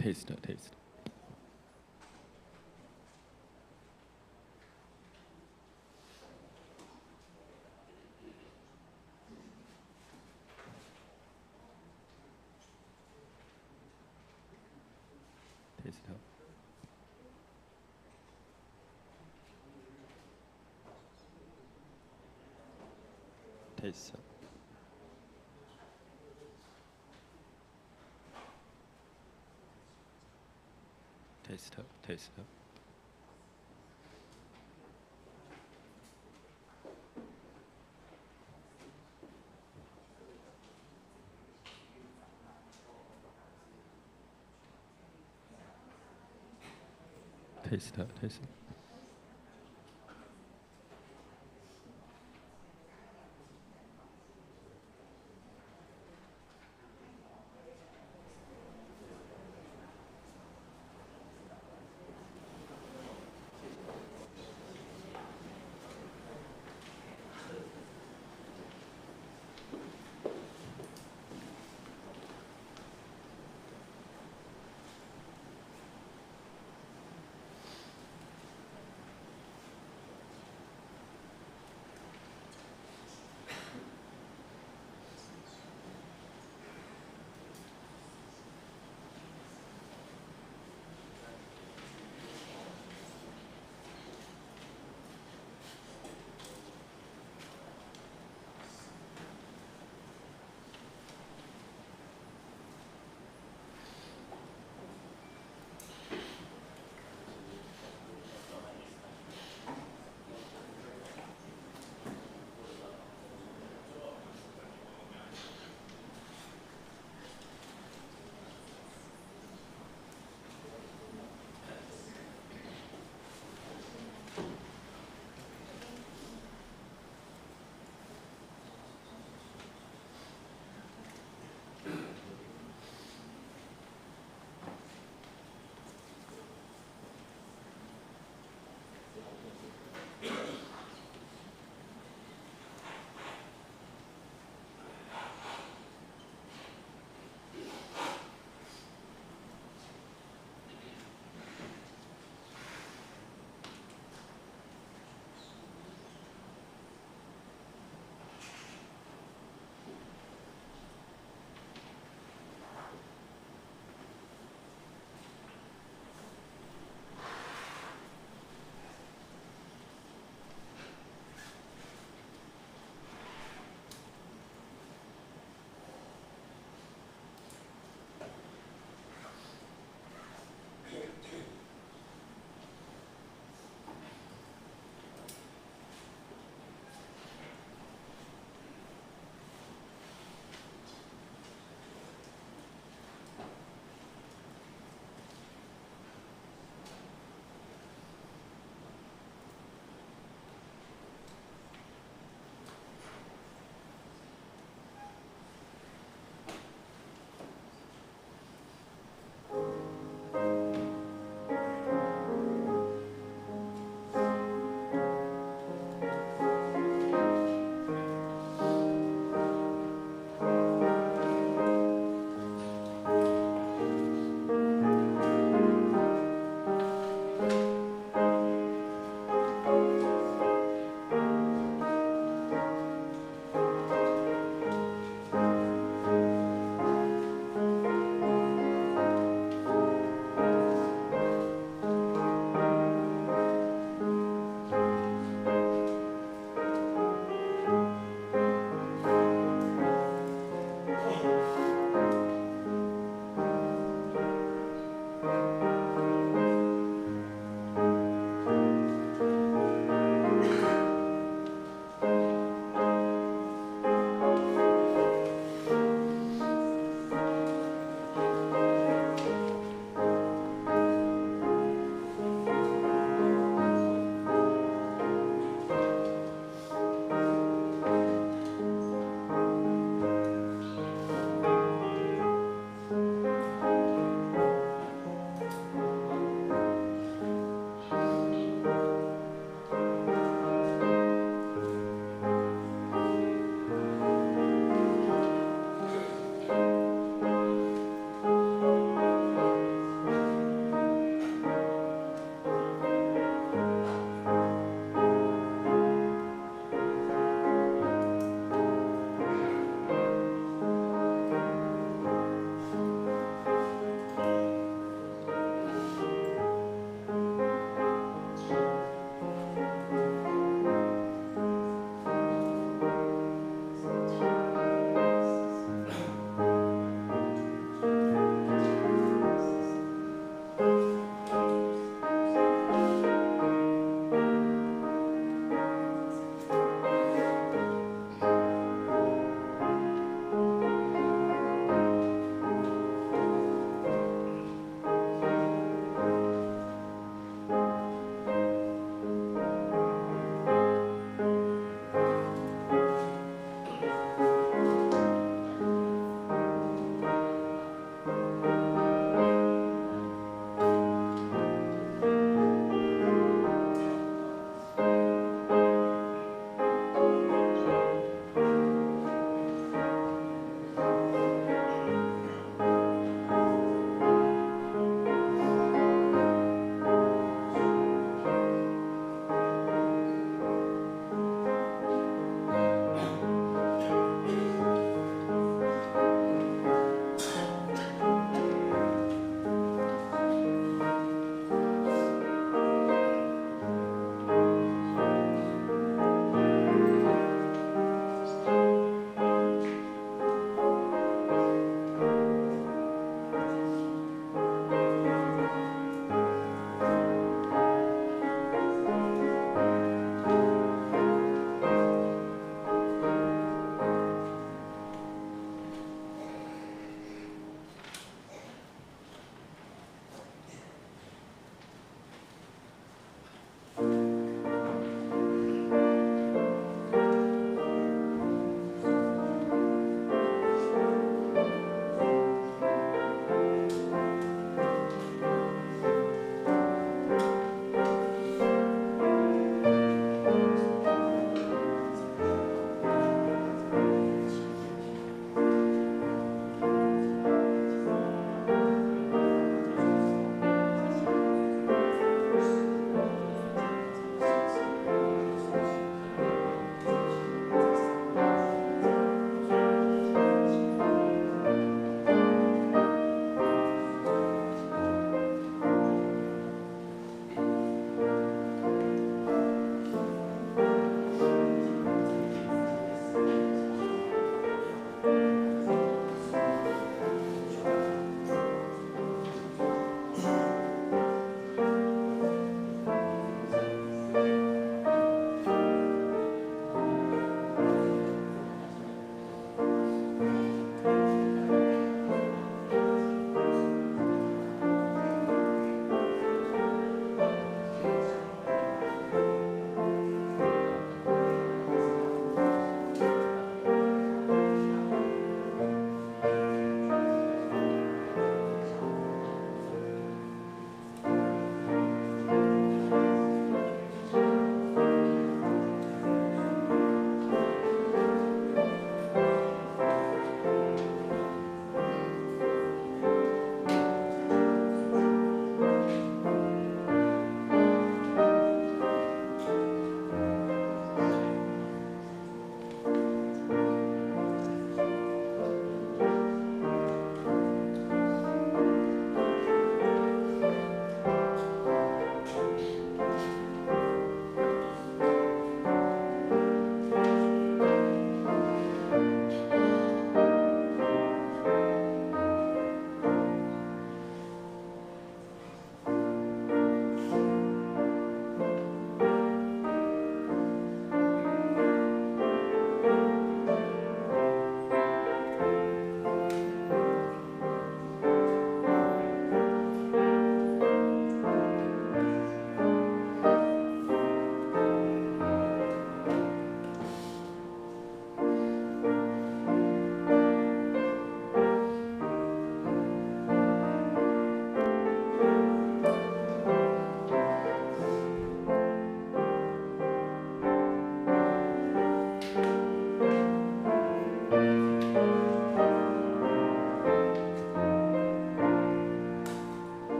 Test test。Test。Test。 Test test。Test test。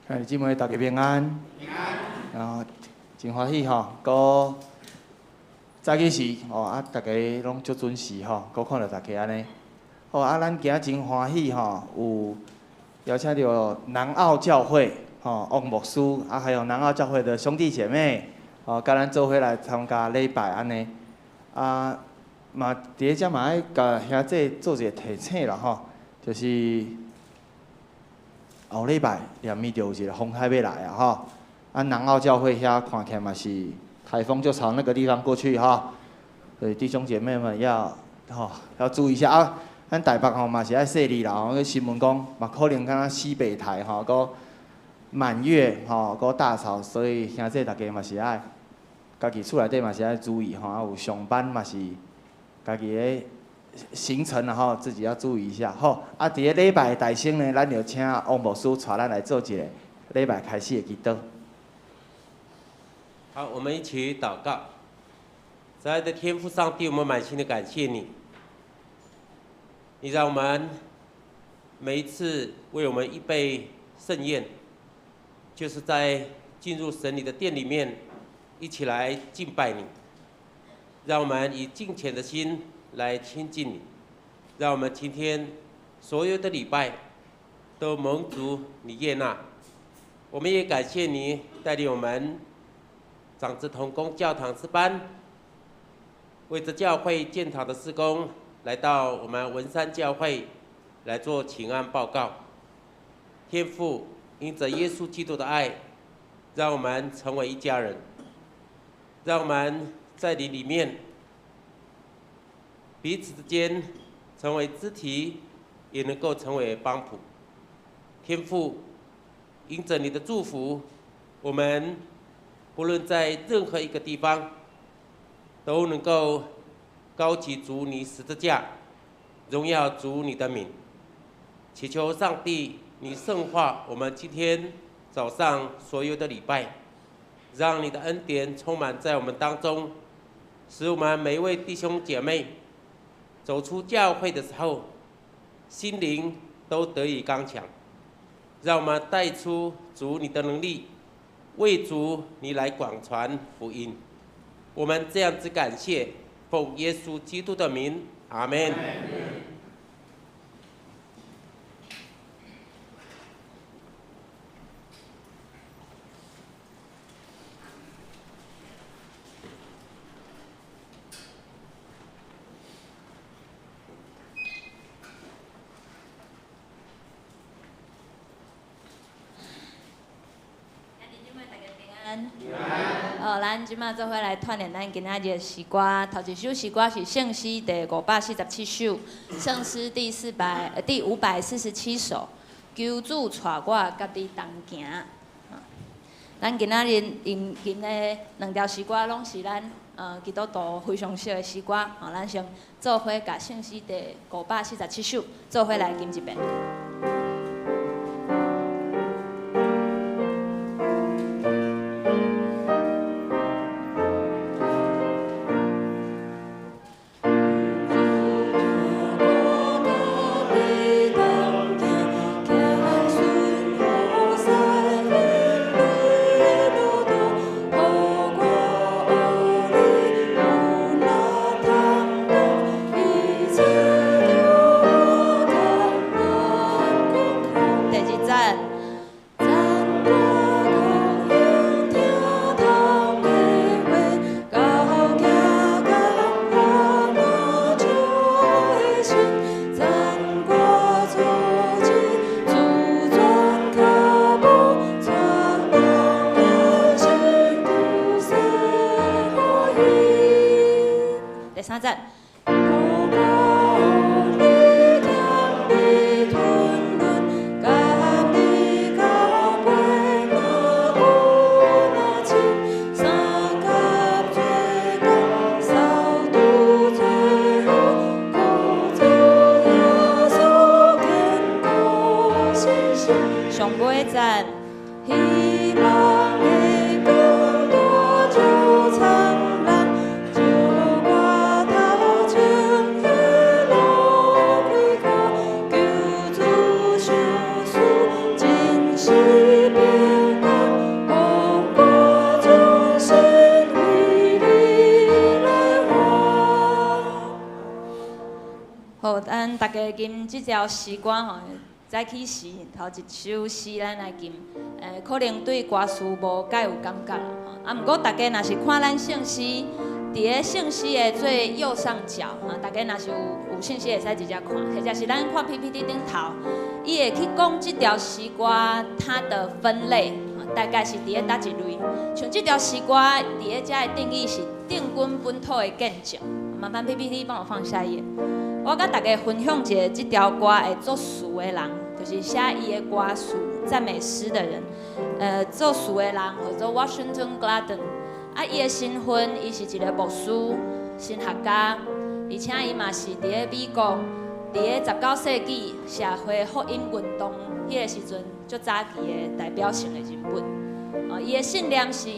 兄弟姊妹，大家平安。平安。啊，真歡喜吼，閣早起時吼啊，大家攏足準時吼，閣看著大家按呢。好啊，咱今仔真歡喜吼，有邀請著南澳教會吼王牧師啊，還有南澳教會的兄弟姐妹，吼，佮咱做伙來參加禮拜按呢。啊，嘛佇咧遮嘛愛共兄弟做一個提醒啦吼，就是後禮拜連咪就有一個風台欲來啊吼，啊南澳教會遐看起來嘛是颱風就朝那個地方過去吼，所以弟兄姐妹們要吼要注意一下啊。咱台北吼嘛是愛細膩啦吼，彼新聞講嘛可能敢若西北台吼，閣滿月吼，閣大潮，所以兄弟大家嘛是愛家己厝內底嘛是愛注意吼，啊有上班嘛是家己的行程啦吼，自己要注意一下吼。啊，佇咧禮拜大先呢，咱就請王牧師帶咱來做一個禮拜開始的祈禱。好，我們一起禱告。慈愛的天父上帝，我們滿心的感謝你，你讓我們每一次為我們預備盛宴，就是在進入神你的殿裡面，一起來敬拜你。讓我們以敬虔的心來親近你，讓我們今天所有的禮拜都蒙主你悅納。我們也感謝你帶領我們長執同工教堂詩班，為這教會建堂的事工，來到我們文山教會來做請安報告。天父因著耶穌基督的愛，讓我們成為一家人，讓我們在你裡面彼此之間成為肢體，也能夠成為幫浦。天父因著你的祝福，我們不論在任何一個地方，都能夠高舉主你十字架，榮耀主你的名。祈求上帝，你聖化我們今天早上所有的禮拜，讓你的恩典充滿在我們當中，使我們每一位弟兄姐妹走出教會的時候，心靈都得以剛強。讓我們帶出主你的能力，為主你來廣傳福音。我們這樣子感謝，奉耶穌基督的名，阿門。好，咱這馬做伙來串聯咱今仔日的詩歌。頭一首詩歌是聖詩第547首，聖詩第547首。求主帶我佮你同行。咱今仔日用今的兩條詩歌，攏是咱基督徒非常熟的詩歌。吼，咱先做伙共聖詩第547首做伙來吟一遍。一切家吟這條詩歌吼，早起時頭一首詩咱來吟，可能對歌詞無介有感覺啦吼。啊，毋過大家若是看咱聖詩，佇咧聖詩的最右上角，啊，大家若是有聖詩會使直接看，或者是咱看 PPT 頂頭，伊會去講這條詩歌它的分類，大概是佇咧佗一類。像這條詩歌佇咧遮的定義是定軍本土的見證。麻煩 PPT 幫我放下一頁。我佮大家分享一下這條歌的作詞的人，就是寫伊的歌詞讚美詩的人。作詞的人號做 Washington Gladden。啊，伊的身份，伊是一个牧師、神學家，而且伊嘛是佇咧美國，佇咧19世紀社會福音運動彼个時陣足早期的代表性的人物。哦，伊的信念是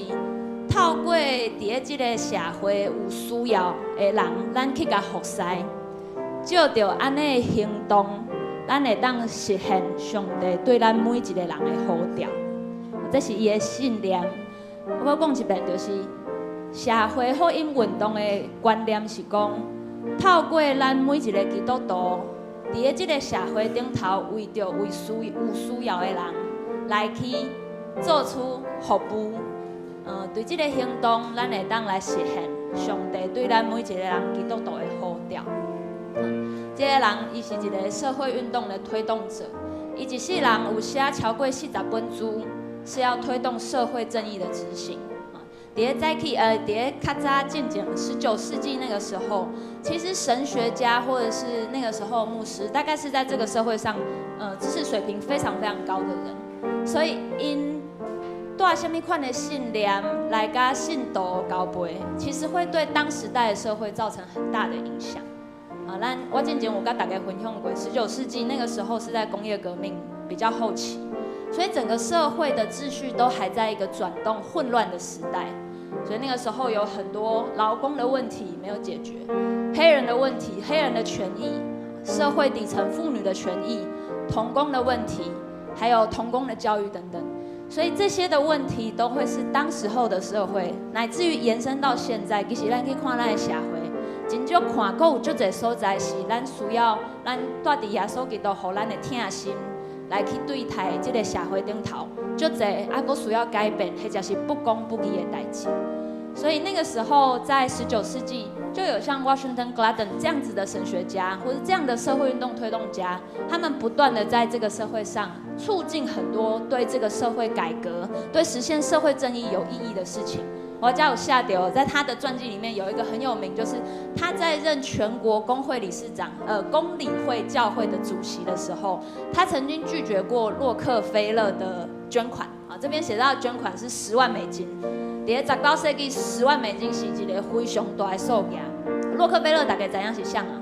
透過佇咧這个社會有需要的人，咱去共服侍，藉著按呢的行動，咱會當實現上帝對咱每一个人的呼召。這是伊的信念。我閣講一遍，就是社會福音運動的觀念是講，透過咱每一个基督徒，佇咧這个社會頂頭，為著有需要的人來去做出服務。對這个行動，咱會當來實現上帝對咱每一个人基督徒的呼召。這个人伊是一个社會運動的推動者，伊一世人有寫超過40本書，是要推動社會正義的執行。佇咧早起，佇咧較早進前19世紀那個時候，其實神學家或者是那個時候牧師，大概是在這個社會上，知識水平非常非常高的人，所以𪜶帶啥物款的信念來佮信徒交陪，其實會對當時代的社會造成很大的影響。啊，咱我進前有佮大家分享過，19世紀那個時候是在工業革命比較後期，所以整個社會的秩序都還在一個轉動混亂的時代，所以那個時候有很多勞工的問題沒有解決，黑人的問題、黑人的權益、社會底層婦女的權益、童工的問題，還有童工的教育等等，所以這些的問題都會是當時候的社會，乃至於延伸到現在，其實咱去看咱的社會，真少看，閣有足濟所在是咱需要，咱蹛佇耶穌基督予咱的疼心來去對待這个社會頂頭，足濟啊，閣需要改變，或者是不公不義的代誌。所以那個時候，在19世紀，就有像 Washington Gladden 這樣子的神學家，或者這樣的社會運動推動家，他們不斷的在這個社會上促進很多對這個社會改革、對實現社會正義有意義的事情。我遮有寫著，在他的傳記裡面有一個很有名，就是他在任全國公會理事長、公理會教會的主席的時候，他曾經拒絕過洛克菲勒的捐款。啊，這邊寫到捐款是10萬美金，佇咧19世紀，10萬美金是一个非常大的數額。洛克菲勒大概知影是啥啊？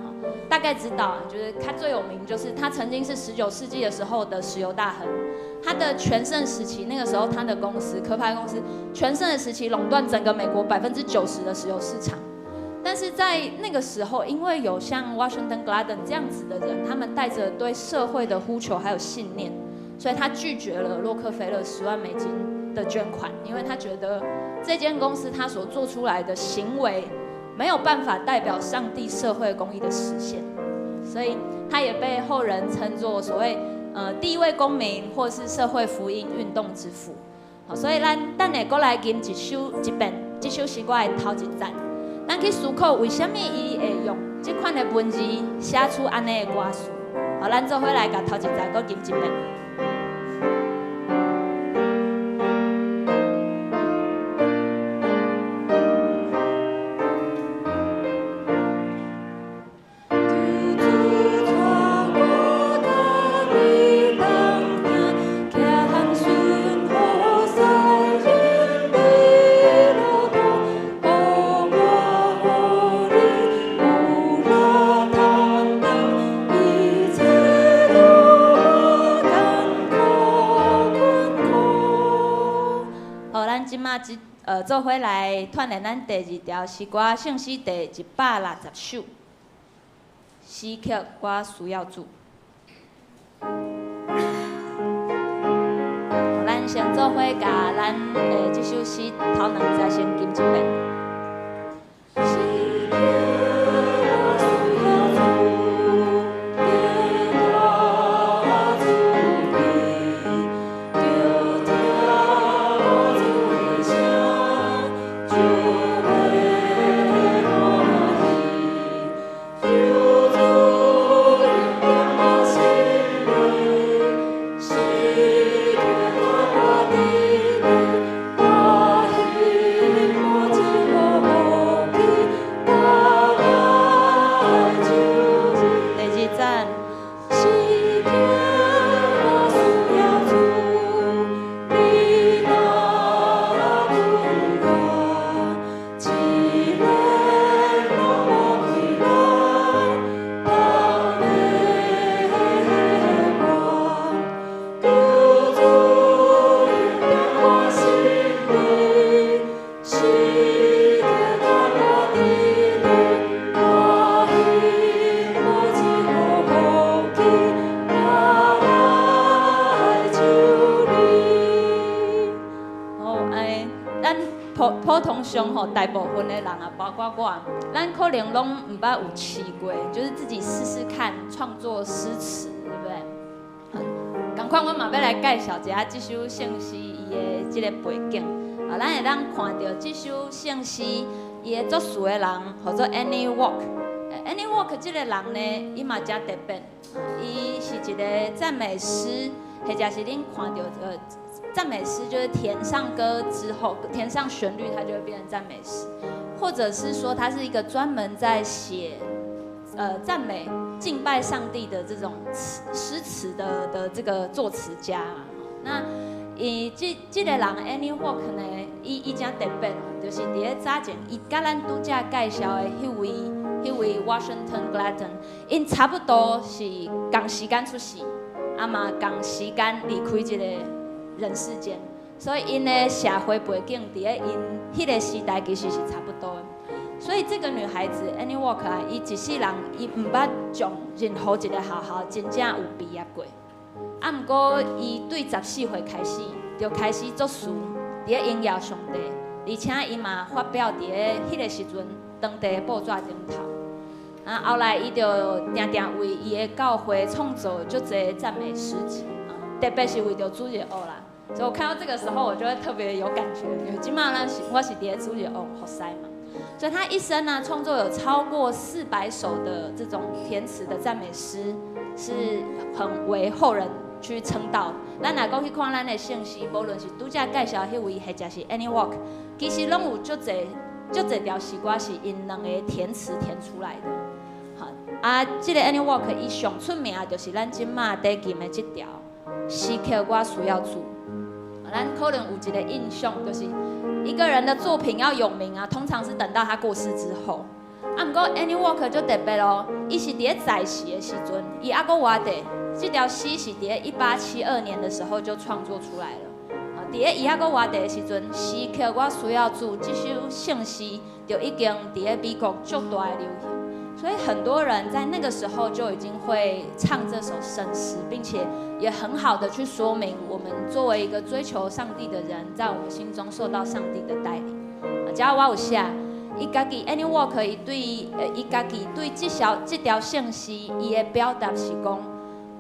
大概知道啊，就是他最有名，就是他曾經是19世紀的時候的石油大亨。他的全盛時期，那個時候他的公司殼牌公司全盛的時期壟斷整個美國90%的石油市場。但是在那個時候，因為有像 Washington Gladden 這樣子的人，他們帶着對社會的呼求還有信念，所以他拒絕了洛克菲勒10萬美金的捐款，因為他覺得這間公司他所做出來的行為沒有辦法代表上帝社會公義的實現，所以他也被後人稱作所謂第一位公民或是社會福音運動之父。好，所以咱等下閣來吟一首一遍這首詩歌的頭一節，咱去思考為啥物伊會用這款的文字寫出按呢的歌詞。好，咱做伙來共頭一節閣吟一遍。做伙來串聯咱第二條詩歌，聖詩第160首，時刻我需要主。咱先做伙共咱的這首詩頭兩節先吟一遍。時刻我需要主。普普通上吼，大部分的人啊，包括我，咱可能攏毋捌有試過，就是自己試試看創作詩詞，對不對？仝款，我嘛欲來介紹一下這首聖詩伊的這个背景。啊，咱會當看著這首聖詩，伊的作詞的人號做 Annie Walker。Annie Walker 這个人呢，伊嘛誠特別，伊是一个讚美詩，或者是恁看著讚美詩就是填上歌之後，填上旋律，它就會變成讚美詩，或者是說他是一個專門在寫讚美敬拜上帝的這種詞詩詞的這個作詞家。那伊這個人 Annie Walker 呢，伊誠特別，就是佇咧早前，伊佮咱拄才介紹的彼位 Washington Gladden，𪜶差不多是仝時間出世，啊嘛仝時間離開這個人世間，所以𪜶的社會背景佇咧𪜶彼個時代其實是差不多的。所以這個女孩子 Annie Walker 啊，伊一世人伊毋捌從任何一個學校真正有畢業過。啊，毋過伊對14歲開始就開始作詞，佇咧榮耀上帝，而且伊嘛發表佇咧彼個時陣當地的報紙頂頭。啊，後來伊就定定為伊的教會創作足濟讚美詩集，啊，特別是為著主日學啦。所以我看到這個時候，我就會特別有感覺，因為這馬咱是我是佇咧主日學服侍嘛。所以他一生呢，創作有超過400首的這種填詞的讚美詩，是很為後人去稱道。咱若講去看咱的聖詩，無論是拄才介紹彼位，或者是 Annie Walker，其實攏有足濟足濟條詩歌是𪜶兩个填詞填出來的。好，啊，這个 Annie Walker 伊上出名就是咱這馬咧吟的這條，時刻我需要主。咱可能有一个印象，就是一個人的作品要有名啊，通常是等到他過世之後。啊，毋過 Annie Walker 就特別咯，伊是佇咧在世的時陣，伊猶閣活著。這條詩是佇咧1872年的時候就創作出來了。啊，佇咧伊猶閣活著的時陣，時刻我需要主這首聖詩就已經佇咧美國足大的流行。所以很多人在那個時候就已經會唱這首聖詩，並且也很好的去說明我們作為一個追求上帝的人，在我們心中受到上帝的帶領。遮我有寫，伊家己 Annie Walker 伊家己對這條聖詩，伊的表達是講，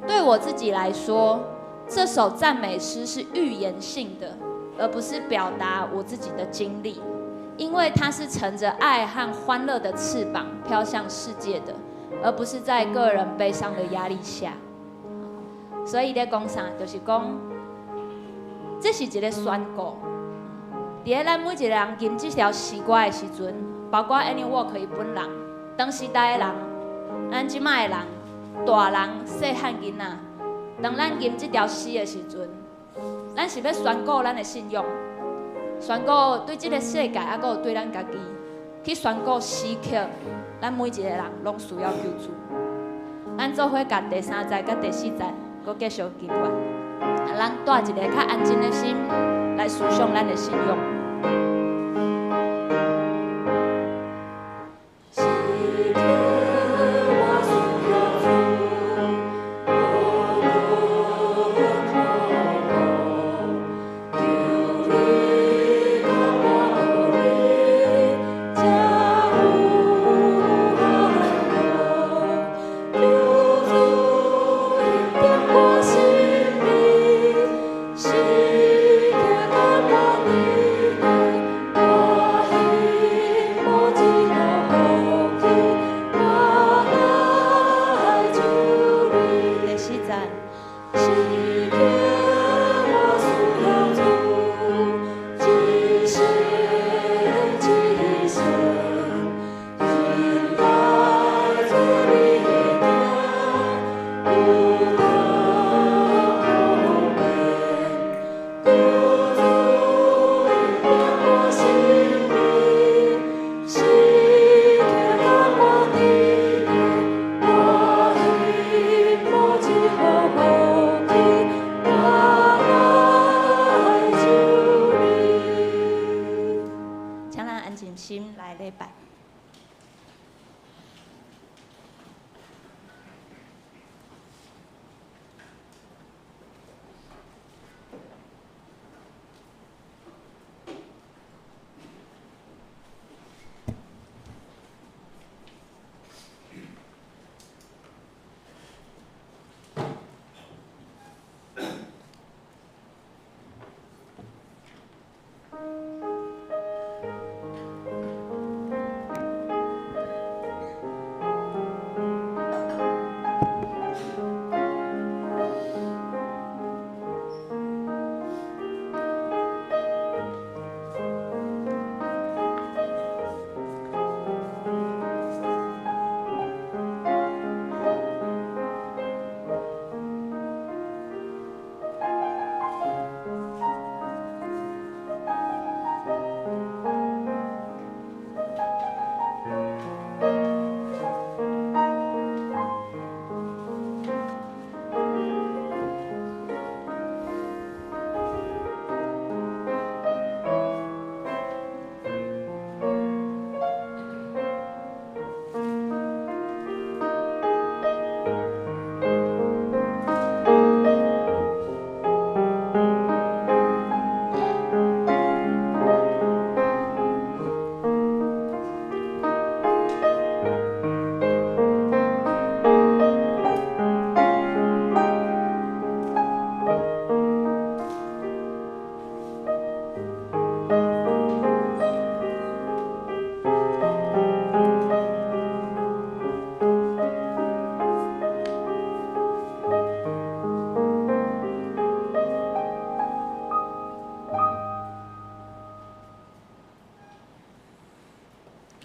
對我自己來說，這首讚美詩是預言性的，而不是表達我自己的經歷。因為它是乘着愛和歡樂的翅膀飄向世界的，而不是在個人悲傷的壓力下。所以咧講啥，就是講，這是一個宣告。佇咧咱每一個人吟這條詩歌的時陣，包括 Annie Walker 伊本人，當時代的人，咱這馬的人，大人、細漢囡仔，當咱吟這條詩的時陣，咱是欲宣告咱的信仰。宣告對這个世界，猶閣有對咱家己，去宣告時刻，咱每一个人攏需要救主。咱做伙共第三節佮第四節，閣繼續吟完。啊，咱帶一个較安靜的心來思想咱的信仰。時刻我需要主，無論何苦，求你共我努力，才有歡樂。求主恩典我心裡，時刻感恩你的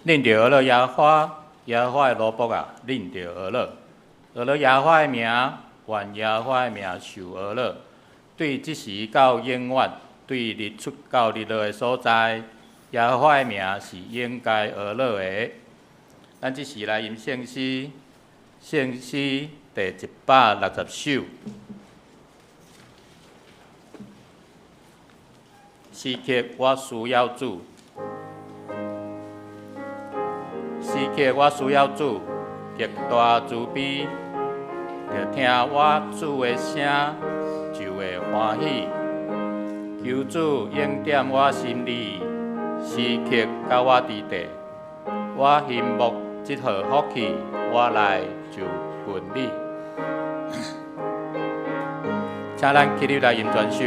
恁著学乐耶和华，耶和华的奴僕啊，恁著学乐，学乐耶和华的名，愿耶和华的名受学乐。对这时到永远，对日出到日落的所在，耶和华的名是应该学乐的。咱这时来吟圣诗，圣诗第160首。时刻我需要主，时刻我需要主，极大慈悲，著听我主的声，就会欢喜。求主恩典我心里，时刻佮我伫地，我欣慕这号福气，我来就近你。请咱起立来吟全首。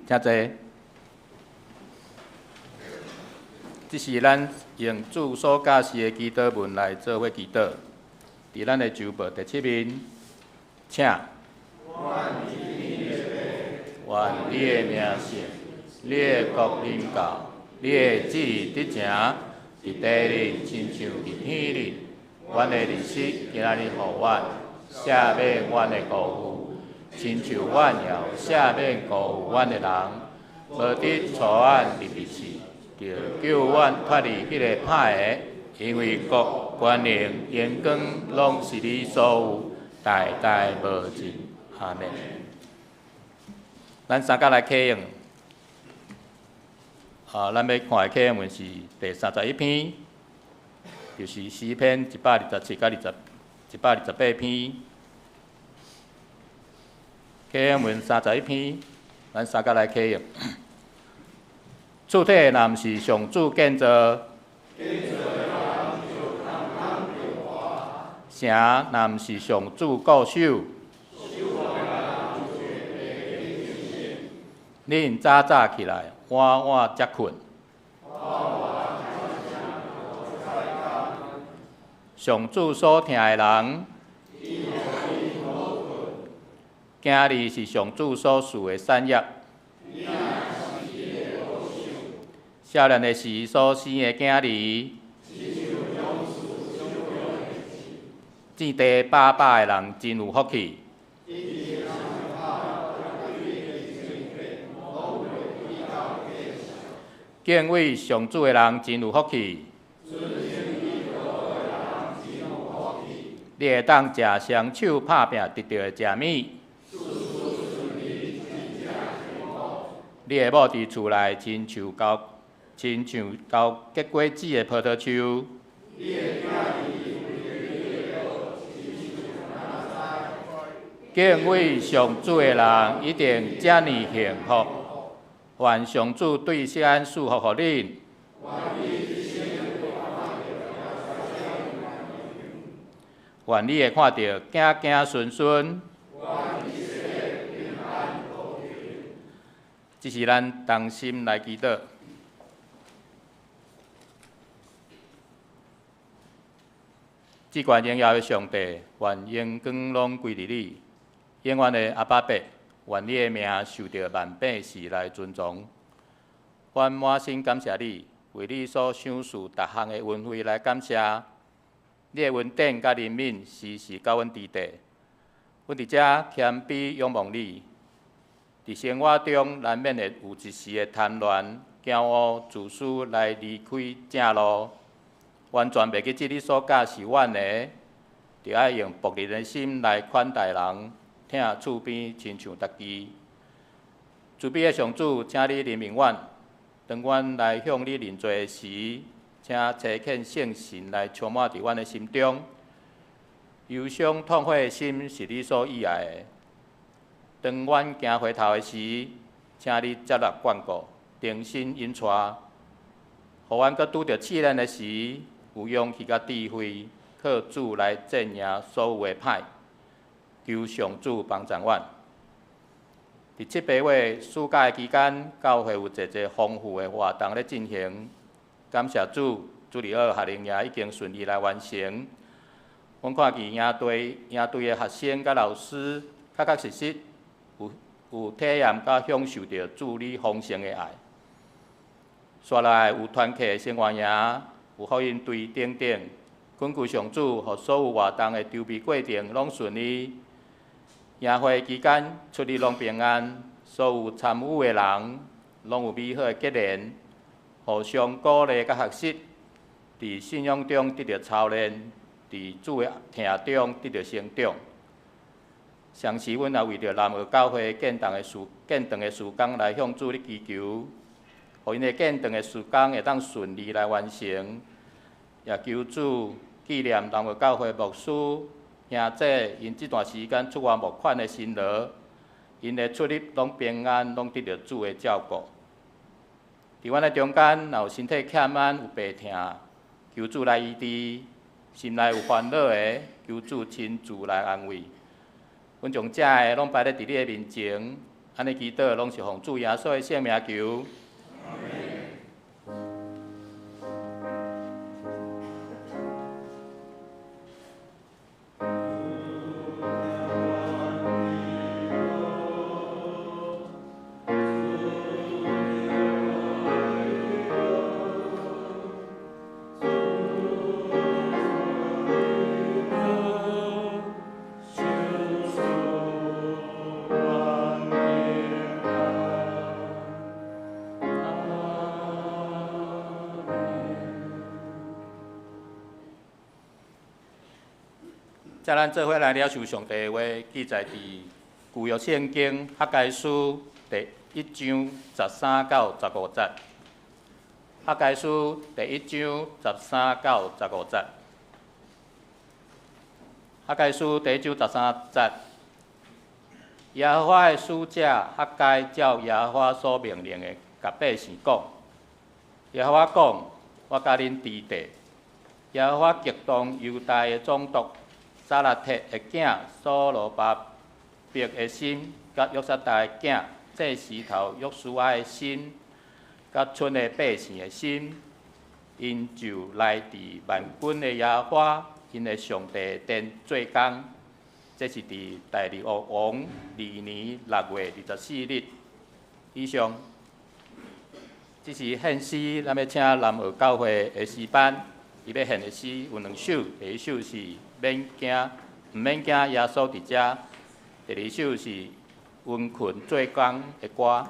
请坐。这是咱用主所教示的祈祷文来做伙祈祷。伫咱的周报第7面，请。愿你的名圣，你的国临到，你的旨意得成，伫地里亲像伫天里。阮的日食今仔日予阮，赦免阮的辜负，亲像阮也有赦免辜负阮的人。无得带阮入去试，著救阮脱离彼个歹的，因为国、权能、荣光拢是你所有，代代无尽。阿们。咱三角来启用，咱欲看的启用文是第31篇，就是诗篇127佮128篇。启用文31篇，咱三角来启用。厝体若毋是上主建造，城若毋是上主固守，恁早早起来，晚晚才睏。上主所疼的人，囝兒是上主所賜的產業。少年的時所生的囝兒，墊地飽飽的人真有福氣。敬畏上主的人真有福氣。你會當食雙手拍拚得著的食物。你的某佇厝內親像猴結果子的葡萄樹。敬畏上主的人一定遮爾幸福。願上主對錫安賜福予恁。願你會看著子子孫孫。這是咱同心來祈禱。至懸榮耀的上帝，願榮光攏歸予你。永遠的阿爸父，願你的名受著萬百世來尊崇。阮滿心感謝你，為你所賞賜逐項的恩惠來感謝。你的恩典佮憐憫時時佮阮佇底。阮佇遮謙卑仰望你。佇生活中難免會有一時的貪戀、驕傲、自私來離開正路，完全袂記得你所教示阮的，著愛用僕人的心來款待人，疼厝邊親像家己。慈悲的上主，請你憐憫阮，當阮來向你認罪的時，請差遣聖神來充滿佇阮的心中。憂傷痛悔的心是你所喜愛的。當阮行回頭的時，請你接納眷顧，重新引帶，予阮閣拄著試煉的時，有勇氣佮智慧，靠主來戰贏所有的歹。求上主幫助阮。佇七八月暑假的期間，教會有濟濟豐富的活動咧進行。感謝主，主日學夏令營已經順利來完成。阮看見營隊的學生佮老師，確確實實有體驗佮享受著主你豐盛的愛。紲落來有團契的生活營，有福音隊等等。懇求上主，予所有活動的籌備過程攏順利。營會期間出入攏平安，所有參與的人攏有美好的結連，互相鼓勵佮學習，佇信仰中得著操練，佇主的疼中得著成長。同時，阮也為著南澳教會建堂的事工來向主咧祈求，予𪜶的建堂的事工會當順利來完成。也求主紀念南澳教會牧師兄姐，𪜶這段時間出外募款的辛勞，𪜶的出入攏平安，攏得著主的照顧。佇阮的中間，若有身體欠安、有病痛，求主來醫治；心內有煩惱的，求主親自來安慰。阮將遮的攏擺咧佇你的面前，按呢祈禱攏是奉主耶穌的聖名求。请咱做伙來領受上帝的話，記載佇舊約聖經哈該書第一章13到15節。哈該書第一章13到15節。哈該書第一章13節，耶和華的使者哈該照耶和華所命令的，共百姓講：耶和華講，我佮恁佇底。耶和華激動猶大的總督撒拉鐵的囝所羅巴伯的心，佮約撒達的囝祭司頭約書亞的心，佮村的百姓的心，𪜶就來佇萬軍的耶和華𪜶的上帝殿做工。這是佇大利烏王2年6月24日。以上，這是獻詩，咱欲請南澳教會的詩班，伊欲獻的詩有兩首，第一首是免驚，毋免驚耶穌佇遮；第二首是殷勤做工的歌。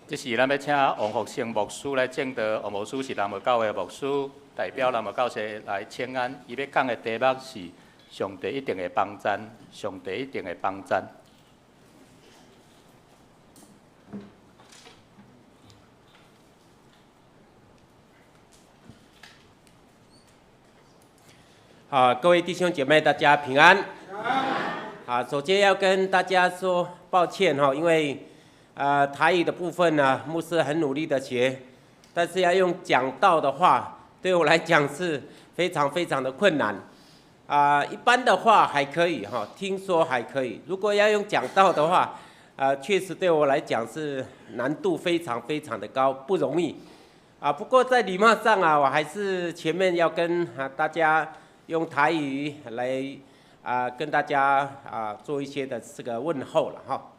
這時咱欲請王福生牧師來證道，王牧師是南無教會牧師，代表南無教會來請安。伊欲講的題目是上帝一定會幫贊，上帝一定會幫贊。好，各位弟兄姐妹，大家平安。好，首先要跟大家說抱歉哈，因為台語的部分呢，牧師很努力的學，但是要用講道的話，對我來講是非常非常的困難。一般的話還可以哈，聽說還可以，如果要用講道的話，確實對我來講是難度非常非常的高，不容易。不過在禮貌上啊，我還是前面要跟大家用台語來跟大家做一些的這個問候了哈。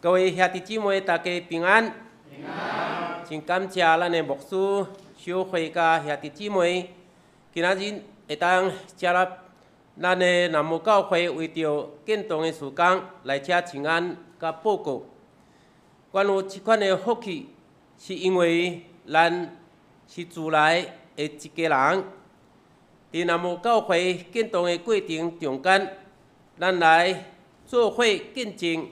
各位兄弟姊妹，大家平安。平安。真感謝咱的牧師、小會佮兄弟姊妹，今仔日會當遮來咱的南無教會為著建堂的事工來遮請安佮報告。阮有這款的福氣，是因為咱是主內的一家人。佇南無教會建堂的過程中間，咱來做伙見證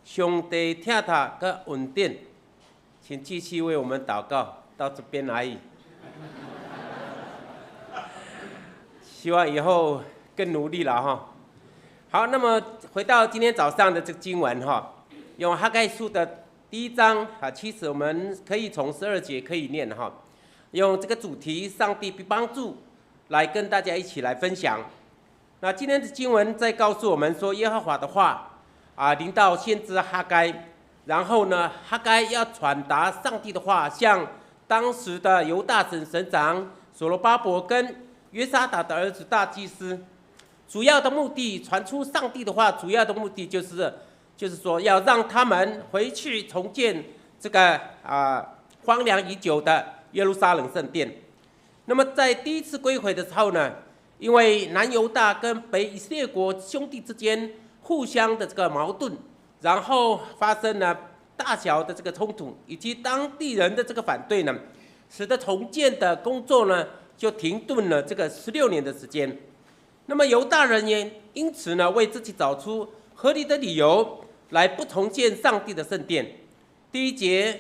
上帝疼痛佮恩典，請繼續為我們禱告，到這邊而已。希望以後更努力了哈。好，那麼回到今天早上的這個經文哈，用哈該書的第一章啊，其實我們可以從12節可以念哈，用這個主題“上帝必幫助”來跟大家一起來分享。那今天的經文在告訴我們說，耶和華的話臨到先知哈該，然後呢，哈該要傳達上帝的話，向當時的猶大省省長所羅巴伯跟約沙達的兒子大祭司，主要的目的傳出上帝的話，主要的目的就是說要讓他們回去重建這個荒涼已久的耶路撒冷聖殿。那麼在第一次歸回的時候呢，因為南猶大跟北以色列國兄弟之間互相的這個矛盾，然後發生了大小的這個衝突，以及當地人的這個反對呢，使得重建的工作呢就停頓了這個16年的時間。那麼猶大人也因此呢為自己找出合理的理由來不重建上帝的聖殿。第一節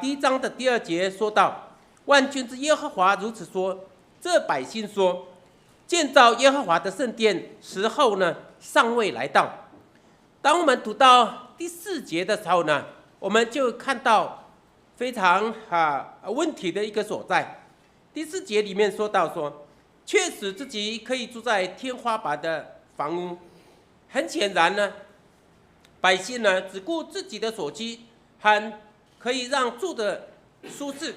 第一章的第二節說到，萬軍之耶和華如此說：這百姓說，建造耶和華的聖殿時候呢，尚未來到。當我們讀到第四節的時候呢，我們就看到非常問題的一個所在。第四節裡面說到說，確實自己可以住在天花板的房屋。很顯然呢，百姓呢只顧自己的所居和可以讓住的舒適，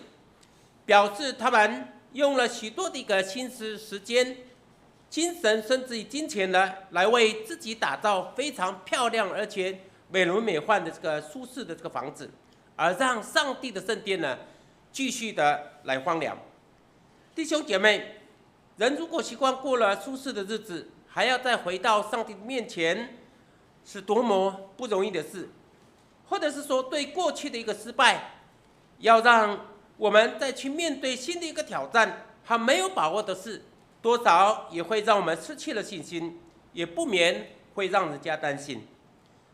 表示他們用了許多的一個心思、時間、精神，甚至於金錢呢，來為自己打造非常漂亮而且美輪美奐的這個舒適的這個房子，而讓上帝的聖殿呢，繼續的來荒涼。弟兄姐妹，人如果習慣過了舒適的日子，還要再回到上帝面前，是多麼不容易的事。或者是說，對過去的一個失敗，要讓我們再去面對新的一個挑戰，還沒有把握的事，多少也會讓我們失去了信心，也不免會讓人家擔心。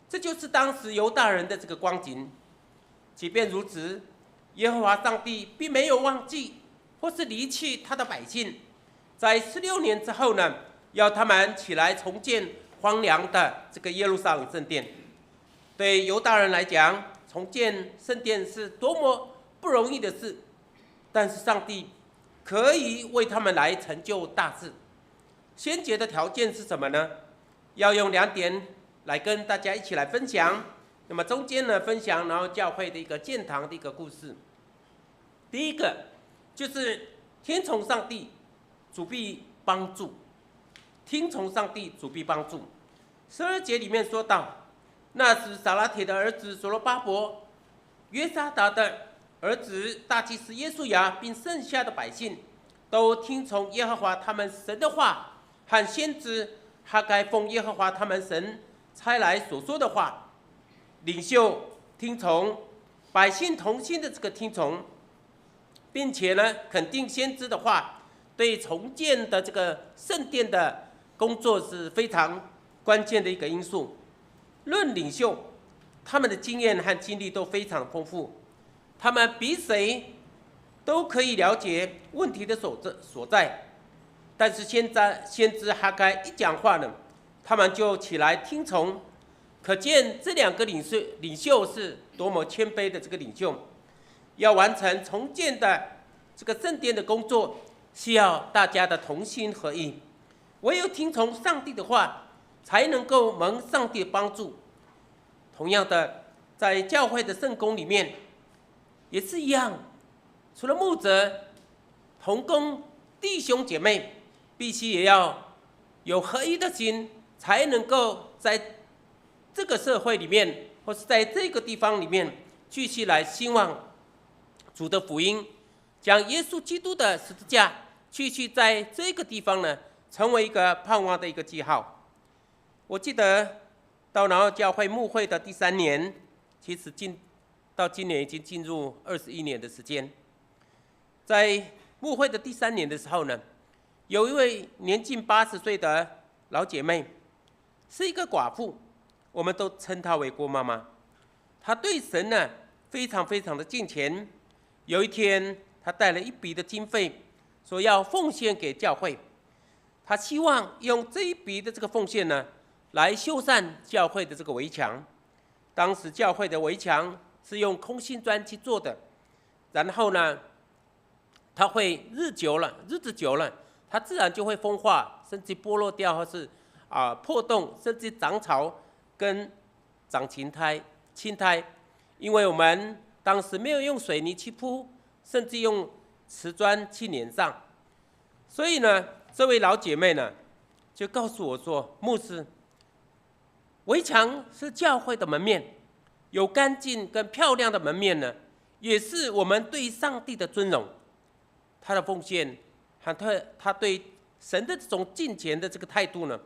這就是當時猶大人的這個光景。即便如此，耶和華上帝並沒有忘記或是離棄他的百姓，在16年之後呢，要他們起來重建荒涼的這個耶路撒冷聖殿。對猶大人來講，重建聖殿是多麼不容易的事，但是上帝可以為他們來成就大事。先決的條件是什麼呢？要用2點來跟大家一起來分享。那麼中間呢，分享然後教會的一個建堂的一個故事。第一個就是聽從上帝，主必幫助。聽從上帝，主必幫助。12節裡面說到，那時撒拉鐵的兒子所羅巴伯、約沙達的兒子大祭司耶書亞，並剩下的百姓，都聽從耶和華他們神的話和先知哈該奉耶和華他們神差來所說的話。領袖聽從，百姓同心的這個聽從，並且呢肯定先知的話，對重建的這個聖殿的工作是非常關鍵的一個因素。論領袖，他們的經驗和經歷都非常豐富，他們比誰都可以了解問題的所在。但是現在先知哈該一講話呢，他們就起來聽從，可見這兩個領袖是多麼謙卑的這個領袖。要完成重建的這個聖殿的工作，需要大家的同心合意。唯有聽從上帝的話，才能夠蒙上帝幫助。同樣的，在教會的聖工裡面也是一樣，除了牧者、同工、弟兄姐妹，必須也要有合一的心，才能夠在這個社會裡面，或是在這個地方裡面，繼續來興旺主的福音，將耶穌基督的十字架繼續在這個地方呢，成為一個盼望的一個記號。我記得到南澳教會牧會的第三年，其實進到今年已經進入21年的時間。在牧會的第三年的時候呢，有一位年近80歲的老姐妹，是一個寡婦，我們都稱她為郭媽媽。她對神呢非常非常的敬虔。有一天，她帶了一筆的經費，說要奉獻給教會。她希望用這一筆的這個奉獻呢，來修繕教會的這個圍牆。當時教會的圍牆是用空心磚去做的，然後呢，它會日久了，日子久了，它自然就會風化，甚至剝落掉，或是破洞，甚至長草跟長青苔、青苔。因為我們當時沒有用水泥去鋪，甚至用瓷磚去粘上，所以呢，這位老姐妹呢，就告訴我說：“牧師，圍牆是教會的門面，有乾淨跟漂亮的門面呢，也是我們對上帝的尊榮。他的奉獻和他對神的這種敬虔的這個態度呢，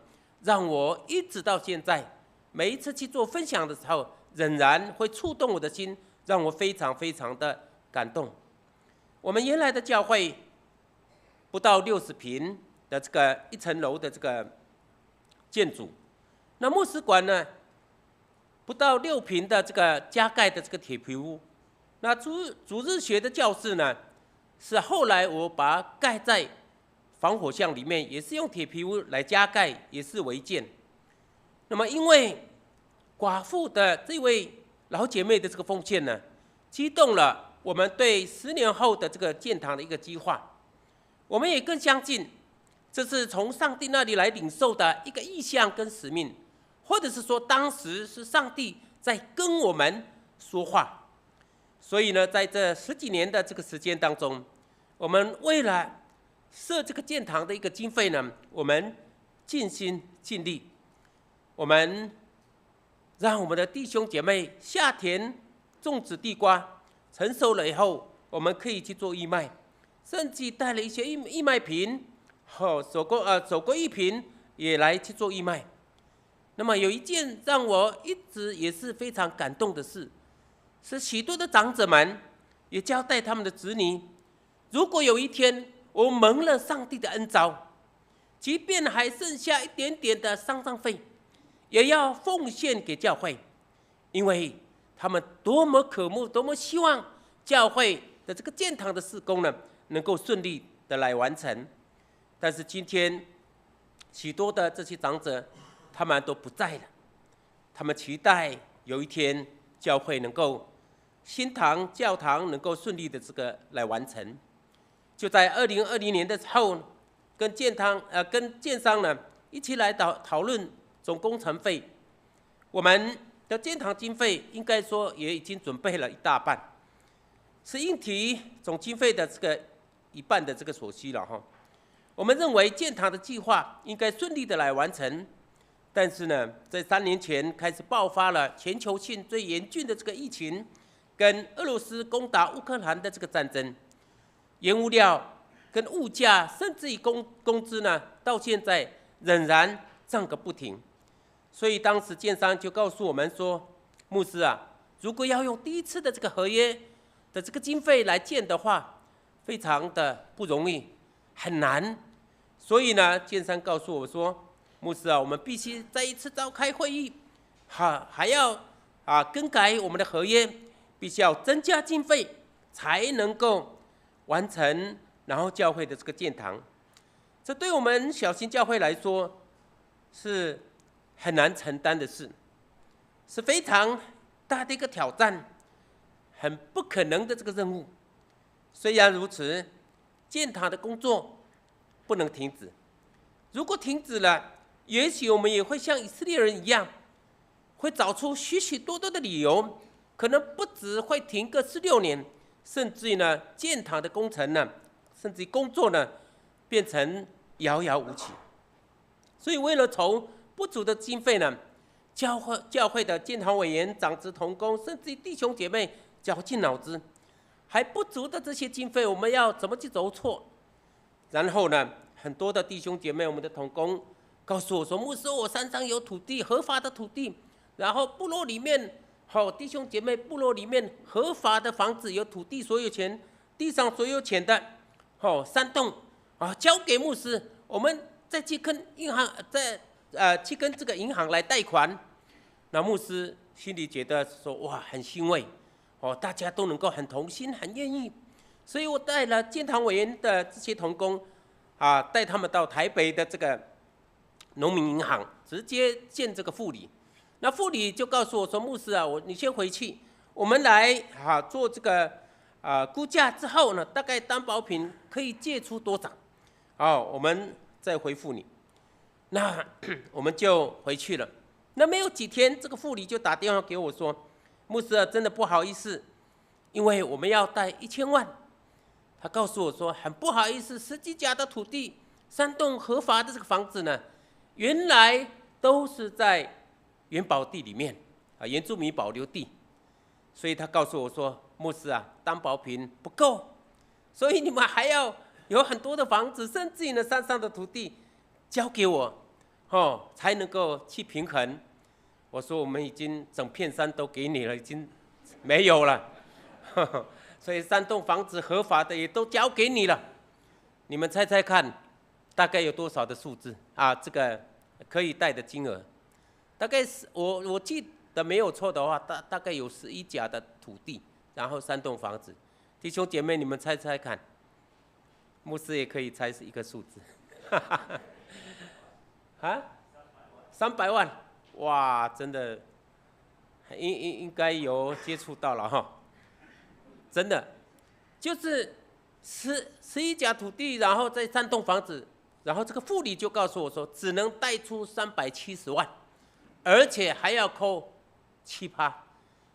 讓我一直到現在，每一次去做分享的時候，仍然會觸動我的心，讓我非常非常的感動。我們原來的教會不到60坪的這個一層樓的這個建築，那牧師館呢，不到6坪的這個加蓋的這個鐵皮屋，那主日學的教室呢，是後來我把它蓋在防火巷裡面，也是用鐵皮屋來加蓋，也是違建。那麼因為寡婦的這位老姐妹的這個奉獻呢，激動了我們對10年後的這個建堂的一個計劃。我們也更相信，這是從上帝那裡來領受的一個異象跟使命，或者是說當時是上帝在跟我們說話。所以呢，在這十幾年的這個時間當中，我們為了設這個建堂的一個經費呢，我們盡心盡力，我們讓我們的弟兄姐妹下田種植地瓜，成熟了以後，我們可以去做義賣，甚至帶了一些義賣品，和手工藝品也來去做義賣。那麼有一件讓我一直也是非常感動的事，是許多的長者們也交代他們的子女，如果有一天我蒙了上帝的恩召，即便還剩下一點點的喪葬費，也要奉獻給教會，因為他們多麼渴慕，多麼希望教會的這個建堂的事工呢，能夠順利的來完成。但是今天，許多的這些長者，他們都不在了，他們期待有一天教會能夠新堂教堂能夠順利的這個來完成。就在2020年的時候，跟建商呢一起來討論總工程費，我們的建堂經費應該說也已經準備了一大半，是應提總經費的這個一半的這個所需了哈。我們認為建堂的計劃應該順利的來完成，但是呢，在3年前開始爆發了全球性最嚴峻的這個疫情，跟俄羅斯攻打烏克蘭的這個戰爭，原物料跟物價，甚至於工資呢，到現在仍然漲個不停。所以當時建商就告訴我們說：“牧師啊，如果要用第一次的這個合約的這個經費來建的話，非常的不容易，很難。所以呢，建商告訴我說：“牧師啊，我們必須再一次召開會議，哈，還要更改我們的合約，必須要增加經費，才能夠完成，然後教會的這個建堂。這對我們小型教會來說是很難承擔的事，是非常大的一個挑戰，很不可能的這個任務。雖然如此，建堂的工作不能停止。如果停止了，也許我們也會像以色列人一樣，會找出許許多多的理由，可能不止會停個16年，甚至於呢，建堂的工程呢，甚至於工作呢，變成遙遙無期。所以為了籌不足的經費呢，教會的建堂委員、長執同工，甚至於弟兄姐妹絞盡腦汁，還不足的這些經費，我們要怎麼去籌措？然後呢，很多的弟兄姐妹，我們的同工告訴我說：“牧師，我山上有土地，合法的土地，然後部落裡面，好弟兄姐妹，部落裡面合法的房子有土地所有權，地上所有權的，好山洞啊，交給牧師，我們再去跟銀行，再去跟這個銀行來貸款。”那牧師心裡覺得說：“哇，很欣慰，哦，大家都能夠很同心，很願意。”所以我帶了建堂委員的這些同工，啊，帶他們到台北的這個農民銀行，直接見這個副理。那副理就告訴我說：“牧師啊，你先回去，我們來做這個估價之後呢，大概擔保品可以借出多少？哦，我們再回復你。”那我們就回去了。那沒有幾天，這個副理就打電話給我說：“牧師啊，真的不好意思，因為我們要貸1000萬。”他告訴我說：“很不好意思，十幾甲的土地，三棟合法的這個房子呢，原來都是在原保地裡面啊，原住民保留地。”所以他告訴我說：“牧師啊，擔保品不夠，所以你們還要有很多的房子，甚至於呢山上的土地交給我，哦，才能夠去平衡。”我說：“我們已經整片山都給你了，已經沒有了。呵呵，所以三棟房子合法的也都交給你了。你們猜猜看，大概有多少的數字啊？這個可以貸的金額，大概是我記得沒有錯的話，大概有11甲的土地，然後三棟房子。弟兄姐妹，你們猜猜看，牧師也可以猜是一個數字。啊？300萬？哇，真的，應該有接觸到了哈。真的，就是11甲土地，然後再三棟房子，然後這個副理就告訴我說，只能貸出370萬，而且還要扣7趴，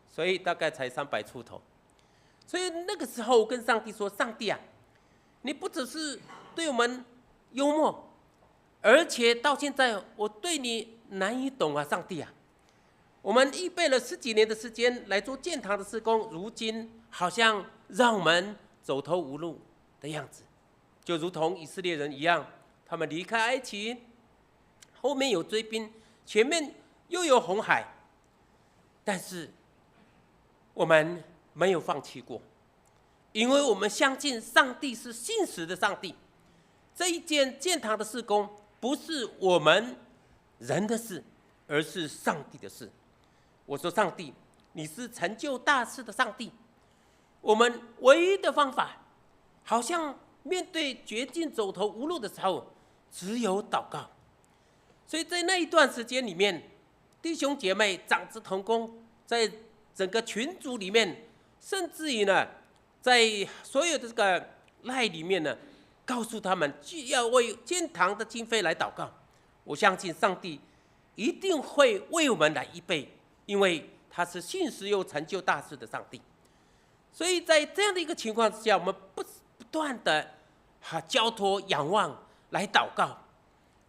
所以大概才300出頭。所以那個時候我跟上帝說：“上帝啊，你不只是對我們幽默，而且到現在我對你難以懂啊，上帝啊！我們預備了十幾年的時間來做建堂的事工，如今好像讓我們走投無路的樣子，就如同以色列人一樣，他們離開埃及，後面有追兵，前面又有紅海，但是我們沒有放棄過，因為我們相信上帝是信實的上帝。這一件建堂的事工不是我們人的事，而是上帝的事。”我說：“上帝，你是成就大事的上帝。我們唯一的方法，好像面對絕境走投無路的時候，只有禱告。”所以在那一段時間裡面，弟兄姐妹、長執同工，在整個群組裡面，甚至於呢，在所有的這個 LINE 裡面呢，告訴他們，就要為建堂的經費來禱告。我相信上帝一定會為我們來預備，因為他是信實又成就大事的上帝。所以在這樣的一個情況之下，我們不斷的交託仰望來禱告，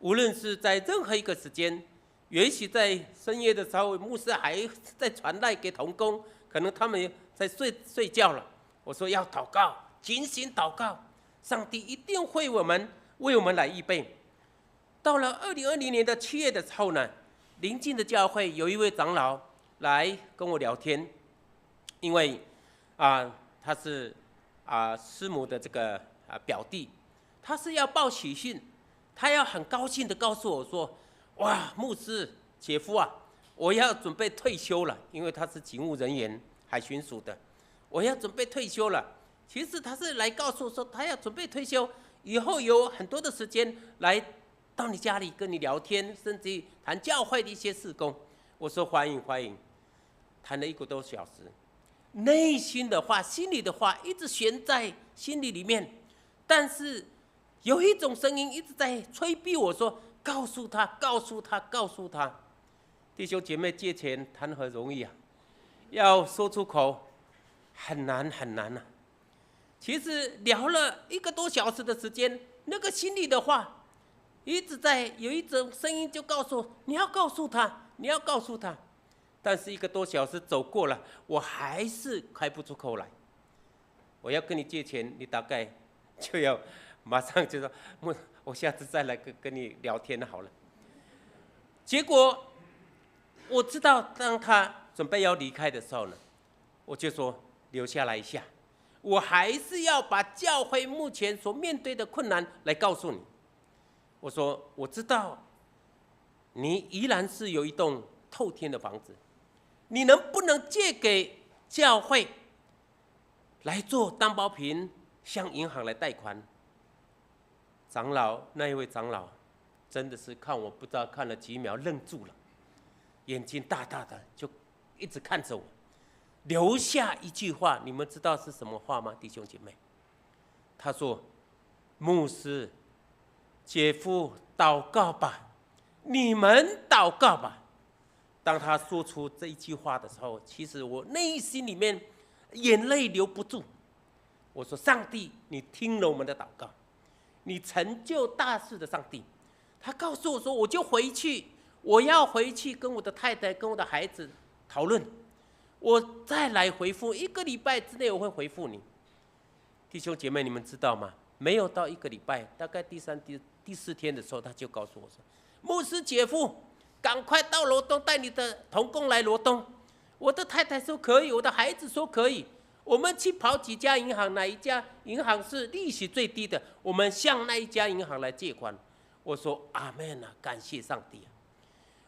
無論是在任何一個時間，也許在深夜的時候，牧師還在傳 LINE 給同工，可能他們在睡覺了。我說要禱告，警醒禱告，上帝一定會為我們來預備。到了2020年的7月的時候呢，鄰近的教會有一位長老來跟我聊天，因為啊，他是師母的這個表弟，他是要報喜訊，他要很高興的告訴我說：哇，牧師姐夫啊，我要準備退休了，因為他是警務人員，海巡署的，我要準備退休了。其實他是來告訴說，他要準備退休，以後有很多的時間來到你家裡跟你聊天，甚至談教會的一些事工。我說歡迎歡迎，談了一個多小時，內心的話、心裡的話一直懸在心裡裡面，但是有一種聲音一直在催逼我說：告訴他，告訴他，告訴他。弟兄姐妹，借錢談何容易啊！要說出口很難很難啊。其實聊了一個多小時的時間，那個心裡的話一直在有一種聲音就告訴我：你要告訴他，你要告訴他。但是一個多小時走過了，我還是開不出口來。我要跟你借錢，你大概就要馬上就說，我下次再來跟你聊天好了。結果我知道，當他準備要離開的時候呢，我就說留下來一下，我還是要把教會目前所面對的困難來告訴你。我說我知道，你依然是有一棟透天的房子，你能不能借給教會來做擔保品，向銀行來貸款？長老，那一位長老真的是看我不知道看了幾秒，愣住了，眼睛大大的就一直看着我，留下一句話，你們知道是什麼話嗎？弟兄姐妹，他說：“牧師，姐夫，禱告吧，你們禱告吧。”當他說出這一句話的時候，其實我內心裡面眼淚留不住。我說：“上帝，你聽了我們的禱告，你成就大事的上帝。”他告訴我說：“我就回去，我要回去跟我的太太、跟我的孩子討論，我再來回復。一個禮拜之內我會回復你。”弟兄姐妹，你們知道嗎？沒有到一個禮拜，大概第三、第四天的時候，他就告訴我說：“牧師姐夫，趕快到羅東，帶你的同工來羅東。”我的太太說可以，我的孩子說可以。我們去跑幾家銀行，哪一家銀行是利息最低的？我們向那一家銀行來借款。我說阿門啊，感謝上帝啊！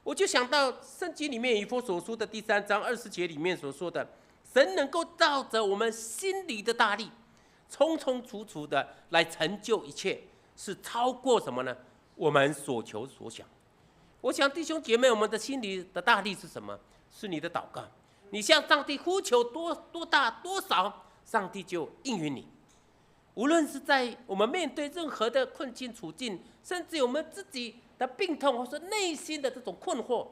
我就想到聖經裡面以弗所書的第3章20節裡面所說的，神能夠照着我們心裡的大力，充充足足的來成就一切，是超過什麼呢？我們所求所想。我想弟兄姐妹，我們的心裡的大力是什麼？是你的禱告。你向上帝呼求多多大多少，上帝就應允你。無論是在我們面對任何的困境處境，甚至我們自己的病痛，或是內心的這種困惑，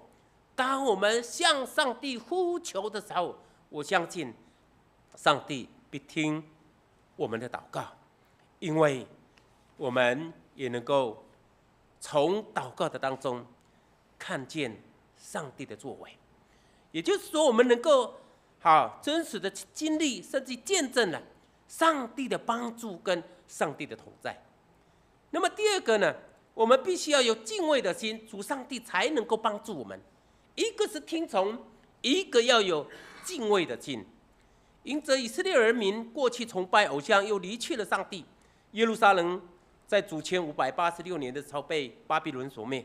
當我們向上帝呼求的時候，我相信上帝必聽我們的禱告，因為我們也能夠從禱告的當中看見上帝的作為，也就是說，我們能夠好真實的經歷，甚至見證了上帝的幫助跟上帝的同在。那麼第二個呢，我們必須要有敬畏的心，主上帝才能夠幫助我們。一個是聽從，一個要有敬畏的心。因着以色列人民過去崇拜偶像，又離棄了上帝，耶路撒冷在主前586年的時候被巴比倫所滅。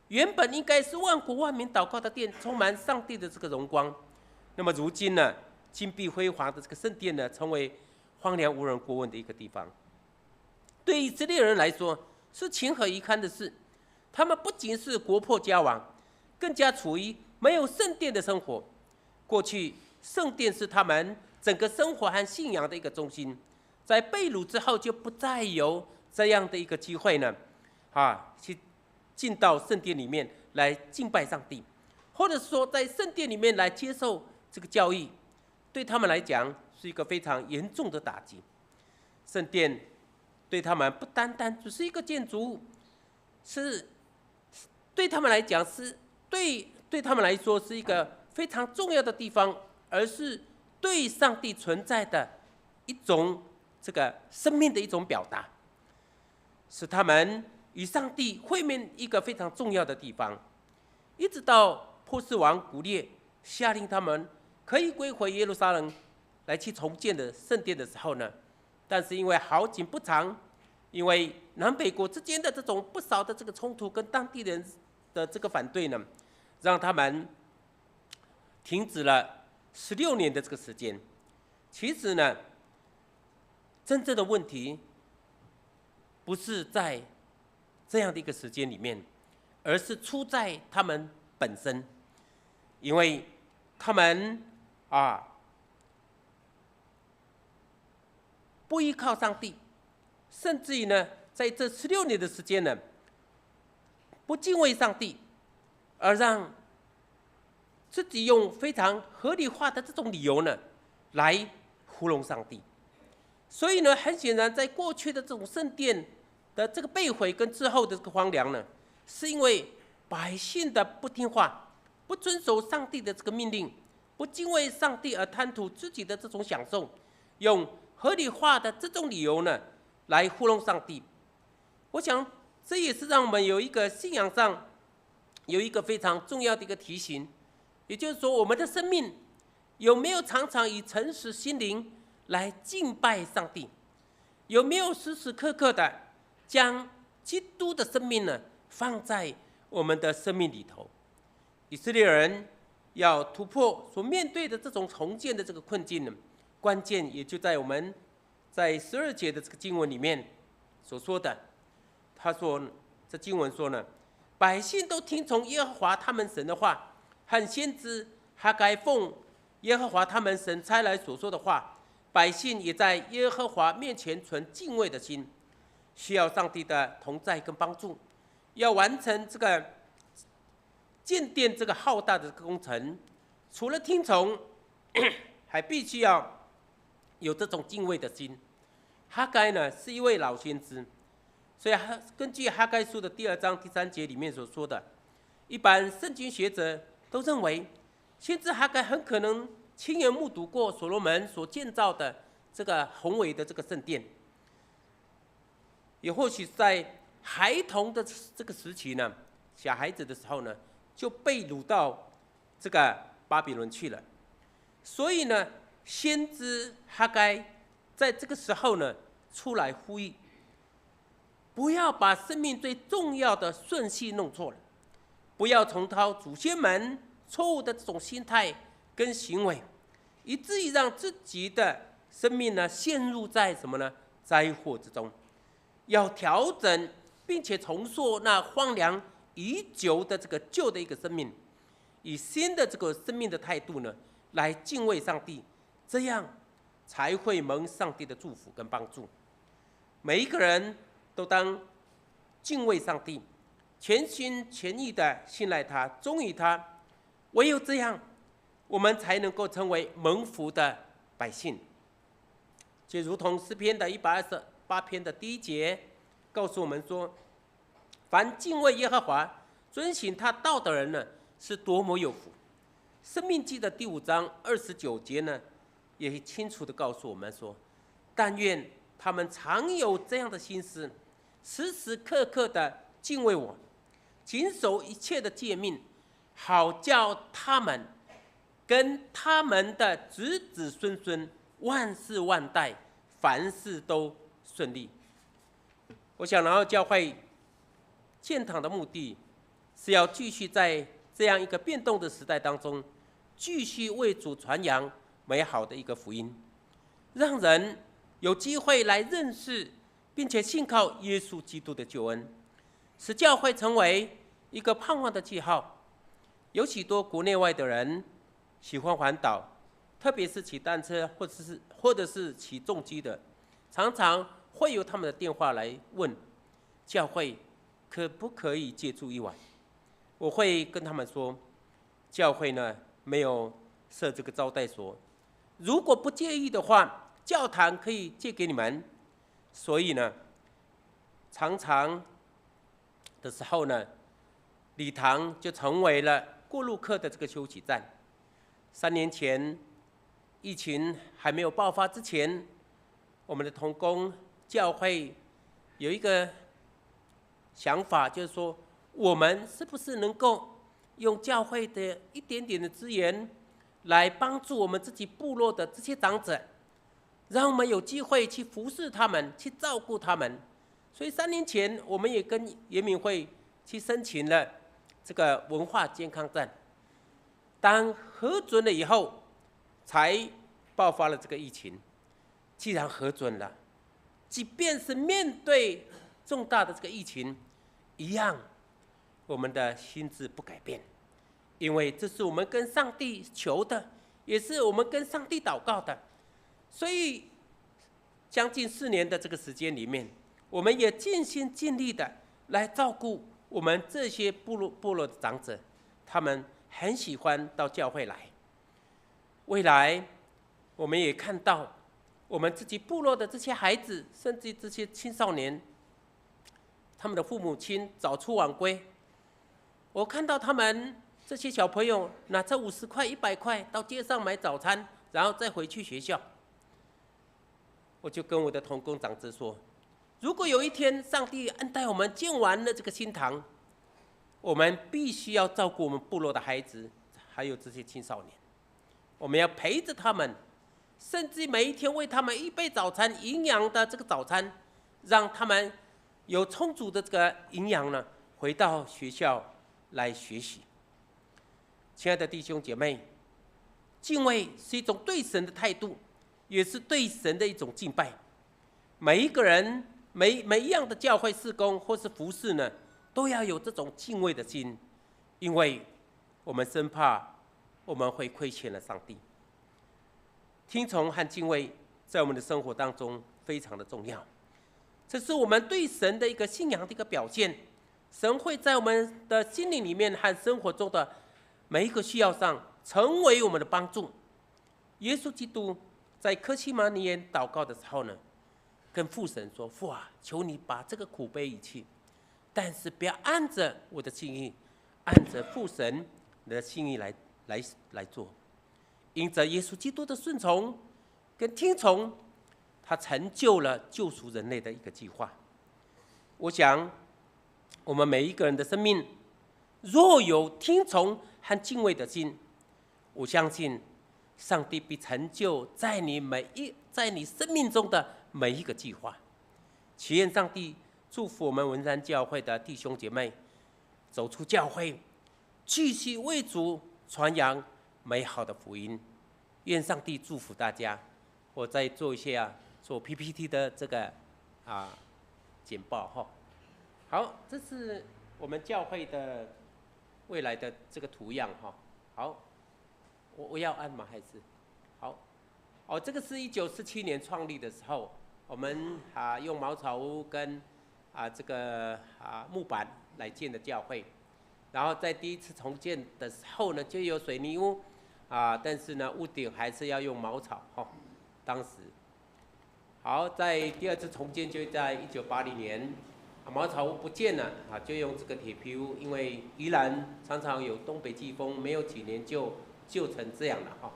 原本應該是萬國萬民禱告的殿，充滿上帝的這個榮光。那麼如今呢，金碧輝煌的這個聖殿呢，成為荒涼無人過問的一個地方。對以色列人來說，是情何以堪的事。他們不僅是國破家亡，更加處於沒有聖殿的生活。過去聖殿是他們整個生活和信仰的一個中心，在被擄之後就不再有這樣的一個機會呢，去進到聖殿裡面來敬拜上帝，或者說在聖殿裡面來接受這個教義，對他們來講是一個非常嚴重的打擊。聖殿對他們不單單只是一個建築物，是對他們來講是對他們來說是一個非常重要的地方，而是對上帝存在的一種這個生命的一種表達，是他們與上帝會面一個非常重要的地方。一直到波斯王古列下令他們可以回到耶路撒冷來敬拜上帝，可以歸回耶路撒冷來去重建的聖殿的時候呢，但是因為好景不長，因為南北國之間的這種不少的這個衝突跟當地人的這個反對呢，讓他們停止了16年的這個時間。其實呢，真正的問題不是在這樣的一個時間裡面，而是出在他們本身，因為他們不依靠上帝，甚至於呢，在這十六年的時間呢，不敬畏上帝，而讓自己用非常合理化的這種理由呢，來糊弄上帝。所以呢，很顯然，在過去的這種聖殿的這個被毀跟之後的這個荒涼呢，是因為百姓的不聽話，不遵守上帝的這個命令，不敬畏上帝而貪圖自己的這種享受，用合理化的這種理由呢，來糊弄上帝。我想，這也是讓我們有一個信仰上有一個非常重要的一個提醒，也就是說，我們的生命有沒有常常以誠實心靈來敬拜上帝？有沒有時時刻刻的將基督的生命呢放在我們的生命裡頭？以色列人要突破所面對的這種重建的這個困境呢，關鍵也就在我們在12節的這個經文裡面所說的。他說，這經文說呢，百姓都聽從耶和華他們神的話和先知哈該奉耶和華他們神差來所說的話，百姓也在耶和華面前存敬畏的心，需要上帝的同在跟幫助，要完成這個建殿這個浩大的工程，除了聽從，還必須要有這種敬畏的心。哈該呢是一位老先知，所以根據哈該書的第二章第三節裡面所說的，一般聖經學者都認為，先知哈該很可能親眼目睹過所羅門所建造的這個宏偉的這個聖殿，也或許在孩童的這個時期呢，小孩子的時候呢，就被擄到這個巴比倫去了。所以呢，先知哈該在這個時候呢，出來呼籲，不要把生命最重要的順序弄錯了，不要重蹈祖先們錯誤的這種心態跟行為，以至於讓自己的生命呢陷入在什麼呢？災禍之中。要調整並且重塑那荒涼已久的這個舊的一個生命，以新的這個生命的態度呢來敬畏上帝，這樣才會蒙上帝的祝福跟幫助。每一個人都當敬畏上帝，全心全意的信賴他，忠於他。唯有這樣，我們才能夠成為蒙福的百姓。就如同詩篇的128篇的第一節告訴我們說：凡敬畏耶和華、遵行他道的人呢，是多麼有福。申命記的第五章29節呢，也清楚的告訴我們說：但願他們常有這樣的心思，時時刻刻的敬畏我，謹守一切的誡命，好叫他們跟他們的子子孫孫萬世萬代，凡事都順利。我想，然後教會建堂的目的是要繼續在這樣一個變動的時代當中，繼續為主傳揚美好的一個福音，讓人有機會來認識並且信靠耶穌基督的救恩，使教會成為一個盼望的記號。有許多國內外的人喜歡環島，特別是騎單車或者是騎重機的，常常會有他們的電話來問教會可不可以借住一晚。我會跟他們說，教會呢沒有設這個招待所，如果不介意的話，教堂可以借給你們。所以呢，常常的時候呢，禮堂就成為了過路客的這個休息站。3年前，疫情還沒有爆發之前，我們的同工教會有一個想法，就是說，我們是不是能夠用教會的一點點的資源，来帮助我们自己部落的这些长者，让我们有机会去服侍他们，去照顾他们。所以3年前，我们也跟原民会去申请了这个文化健康站。当核准了以后，才爆发了这个疫情。既然核准了，即便是面对重大的这个疫情，一样，我们的心志不改变，因为这是我们跟上帝求的，也是我们跟上帝祷告的。所以，将近4年的这个时间里面，我们也尽心尽力的来照顾我们这些部落的长者，他们很喜欢到教会来。未来，我们也看到我们自己部落的这些孩子，甚至这些青少年，他们的父母亲早出晚归。我看到他们这些小朋友拿着50块、100块到街上买早餐，然后再回去学校。我就跟我的同工长执说，如果有一天上帝恩待我们建完了这个新堂，我们必须要照顾我们部落的孩子，还有这些青少年，我们要陪着他们，甚至每一天为他们预备早餐，营养的这个早餐，让他们有充足的这个营养呢，回到学校来学习。亲爱的弟兄姐妹，敬畏是一种对神的态度，也是对神的一种敬拜。每一个人，每每一样的教会事工或是服侍呢，都要有这种敬畏的心，因为我们生怕我们会亏欠了上帝。听从和敬畏在我们的生活当中非常的重要，这是我们对神的一个信仰的一个表现。神会在我们的心灵里面和生活中的每一个需要上成为我们的帮助。耶稣基督在客西马尼园祷告的时候呢，跟父神说：“父啊，求你把这个苦杯移去，但是不要按着我的心意，按着父神的心意来做。”因着耶稣基督的顺从跟听从，他成就了救赎人类的一个计划。我想，我们每一个人的生命，若有听从和敬畏的心，我相信上帝必成就在你生命中的每一个计划。祈愿上帝祝福我们文山教会的弟兄姐妹，走出教会，继续为主传扬美好的福音。愿上帝祝福大家。我再做一些做 PPT 的这个简报哈。好，这是我们教会的未来的这个图样哈。好，我要按吗？还是好？哦，这个是1947年创立的时候，我们用茅草屋跟这个木板来建的教会，然后在第一次重建的时候呢，就有水泥屋，但是呢屋顶还是要用茅草哈。当时，好，在第二次重建就在1980年，茅草屋不见了啊，就用这个铁皮屋，因为宜兰常常有东北季风，没有几年就旧成这样了哈。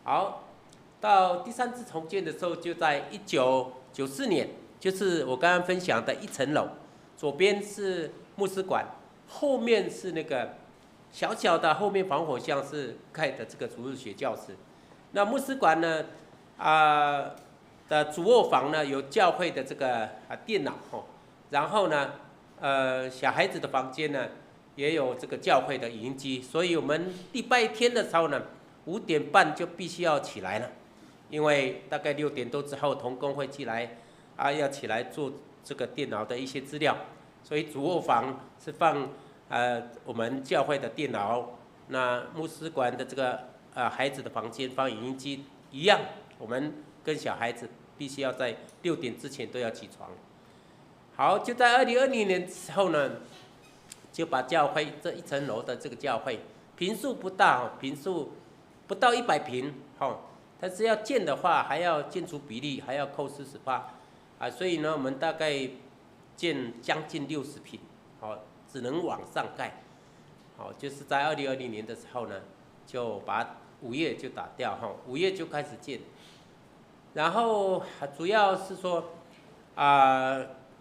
好，到第三次重建的时候，就在1994年，就是我刚刚分享的一层楼，左边是牧师馆，后面是那个小小的后面防火巷是盖的这个主日学教室。那牧师馆呢，的主卧房呢有教会的这个电脑吼，然后呢，小孩子的房间呢也有这个教会的影音机，所以我们礼拜天的时候呢，5点半就必须要起来了，因为大概6点多之后，同工会进来，要起来做这个电脑的一些资料，所以主卧房是放我们教会的电脑，那牧师馆的这个孩子的房间放影音机一样，我们跟小孩子必须要在6点之前都要起床。好，就在2020年之后呢，就把教会这一层楼的这个教会，坪数不大，坪数不到100平，哈，但是要建的话还要建筑比例还要扣40%，所以呢，我们大概建将近60平，好，只能往上盖，好，就是在2020年的时候呢，就把五月就打掉，哈，5月就开始建，然后主要是说，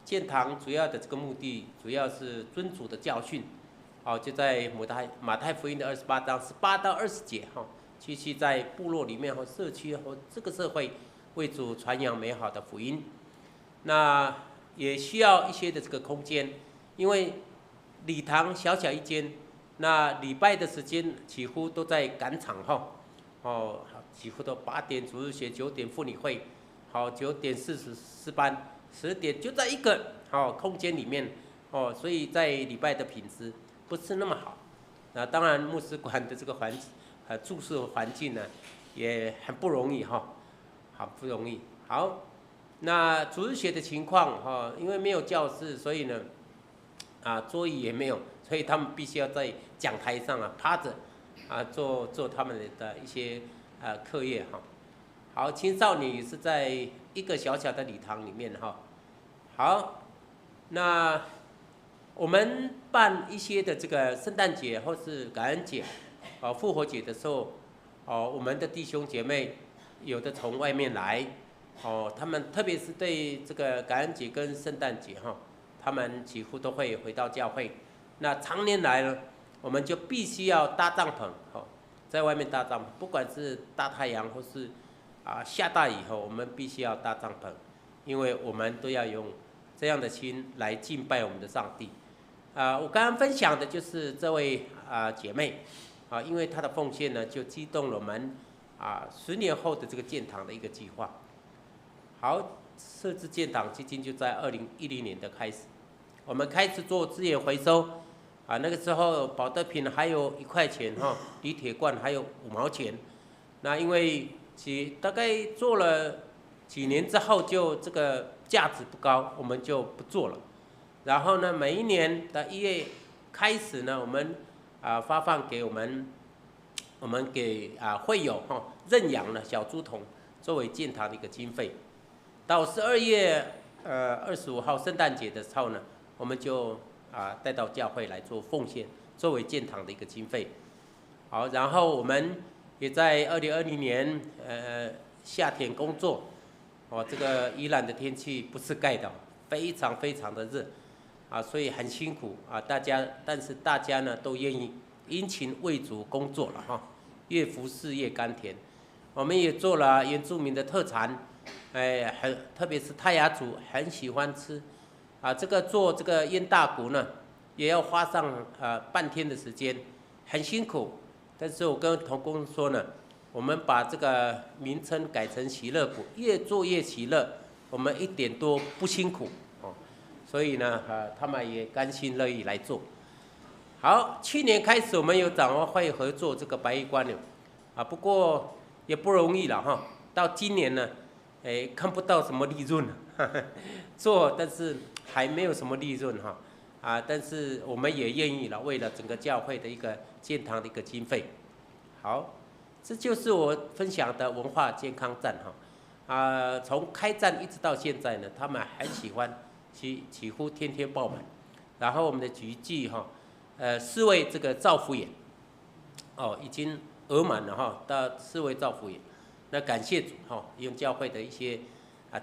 建堂主要的这个目的，主要是遵主的教训，好，就在马太福音的28章18到20节，哈。继续在部落里面和社区和这个社会为主传扬美好的福音。那也需要一些的这个空间，因为礼堂小小一间，那礼拜的时间几乎都在赶场哈，哦，几乎都8点主日学，9点妇女会，好，9点40诗班，10点就在一个空间里面，哦，所以在礼拜的品质不是那么好。那当然牧师馆的这个环境，住宿环境呢，也很不容易哈，好不容易。好，那主日学的情况哈，因为没有教室，所以呢，桌椅也没有，所以他们必须要在讲台上啊趴着，做做他们的一些课业哈。好，青少年也是在一个小小的礼堂里面哈。好，那我们办一些的这个圣诞节或是感恩节，复活节的时候，我们的弟兄姐妹有的从外面来，他们特别是对这个感恩节跟圣诞节哈，他们几乎都会回到教会。那常年来呢，我们就必须要搭帐篷，在外面搭帐篷，不管是大太阳或是下大雨后，我们必须要搭帐篷，因为我们都要用这样的心来敬拜我们的上帝。我刚刚分享的就是这位姐妹，因为她的奉献呢，就激动了我们10年后的这个建堂的一个计划。好，设置建堂基金就在2010年的开始，我们开始做资源回收，那个时候保特瓶还有1块钱哈，铝铁罐还有5毛钱。那因为大概做了几年之后，就这个价值不高，我们就不做了。然后呢，每一年的1月开始呢，我们发放给我们，我们给会友哈认养了小猪童作为建堂的一个经费。到12月25号圣诞节的时候呢，我们就带到教会来做奉献，作为建堂的一个经费。好，然后我们也在2020年夏天工作，这个宜兰的天气不是盖的，非常非常的热。所以很辛苦啊，但是大家呢都愿意殷勤为主工作了哈，越服侍越甘甜。我们也做了原住民的特产，特别是泰雅族很喜欢吃，这个做这个腌大骨呢，也要花上半天的时间，很辛苦。但是我跟同工说呢，我们把这个名称改成喜乐谷，越做越喜乐，我们一点都不辛苦。所以呢，他们也甘心乐意来做。好，去年开始我们有展望会合作这个白衣观流，不过也不容易了哈。到今年呢，看不到什么利润了，做但是还没有什么利润哈。但是我们也愿意了，为了整个教会的一个建堂的一个经费。好，这就是我分享的文化健康站哈。从开站一直到现在呢，他们很喜欢。几乎天天爆满，然后我们的菊记哈，4位这个造福员，已经额满了哈，到4位造福员，那感谢主哈，用教会的一些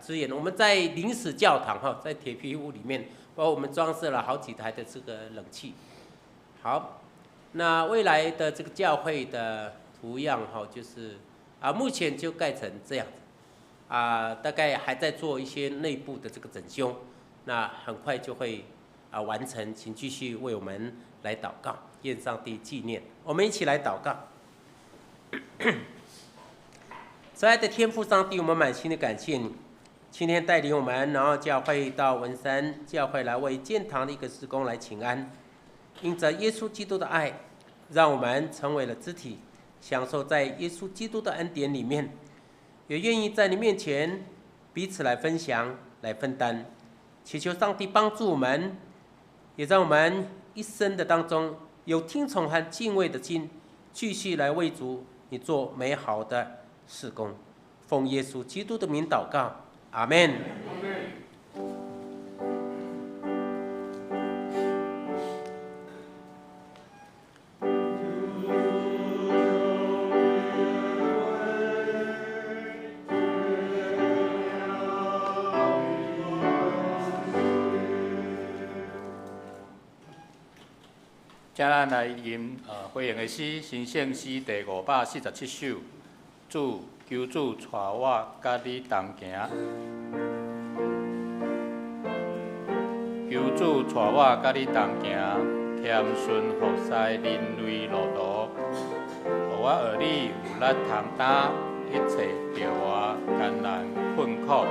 资源，我们在临时教堂哈，在铁皮屋里面，包括我们装设了好几台的这个冷气。好，那未来的这个教会的图样哈，就是目前就盖成这样子，大概还在做一些内部的这个整修。那很快就会完成，请继续为我们来祷告，愿上帝纪念。我们一起来祷告。慈爱的天父上帝，我们满心的感谢你，今天带领我们，然后教会到文山教会来为建堂的一个事工来请安。因着耶稣基督的爱，让我们成为了肢体，享受在耶稣基督的恩典里面，也愿意在你面前彼此来分享、来分担。祈求上帝帮助我们，也让我们一生的当中有听从和敬畏的心，继续来为主你做美好的事工。奉耶稣基督的名祷告，阿们。請咱來吟回應的詩，新聖詩第547首，主求主帶我佮你同行。求主帶我佮你同行，謙遜服侍人類路途，予我學你有力通擔一切著我艱難困苦。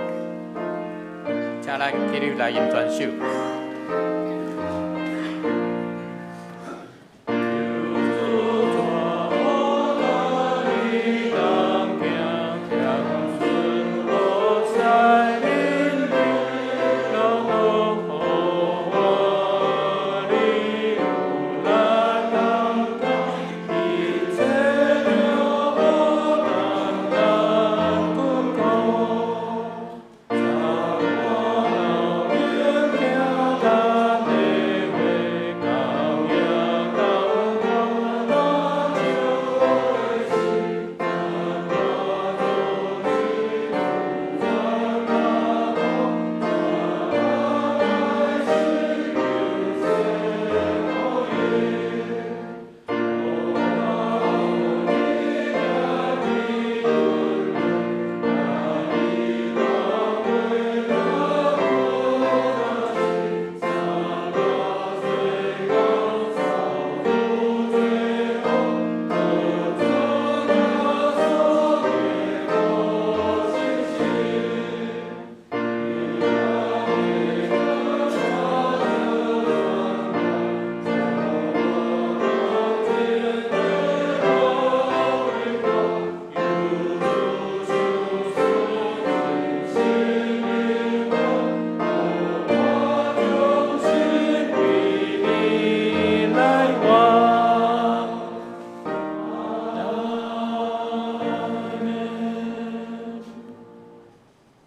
請咱起立來吟全首。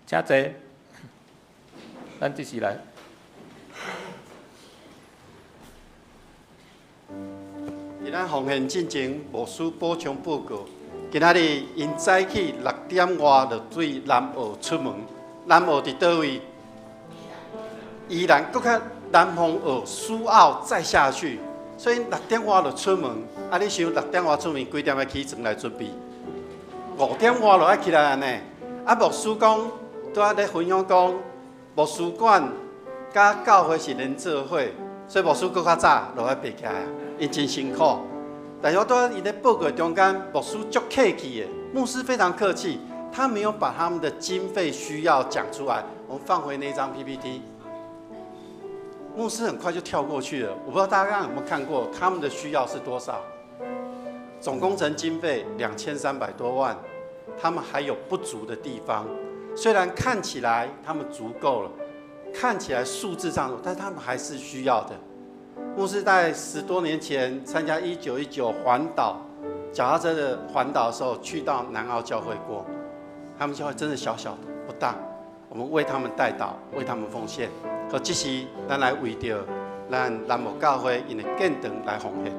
請坐，咱這時來。佇咱奉獻進前，牧師補充報告。今仔日𪜶早起6點外就對南澳出門。南澳佇佗位？宜蘭閣較南方澳、蘇澳再下去，所以6點外就出門。啊，你想6點外出門，幾點愛起床來準備？5點外就愛起來按呢。啊，牧師講，拄仔咧分享講，牧師館佮教會是連做伙，所以牧師閣較早就愛爬起來啊，𪜶真辛苦。但是我拄仔伊咧報告中間，牧師足客氣的，牧師非常客氣，他沒有把他們的經費需要講出來。我們放回那張 PPT，牧師很快就跳過去了。我不知道大家剛剛有沒有看過，他們的需要是多少？總工程經費2300多萬，他們還有不足的地方。雖然看起來他們足夠了，看起來數字上，但他們還是需要的。牧師在10多年前參加1919環島腳踏車的環島的時候，去到南澳教會過，他們教會真的小小的不大，我們為他們代禱，為他們奉獻。可這時，咱來為著咱南澳教會𪜶的建堂來奉獻。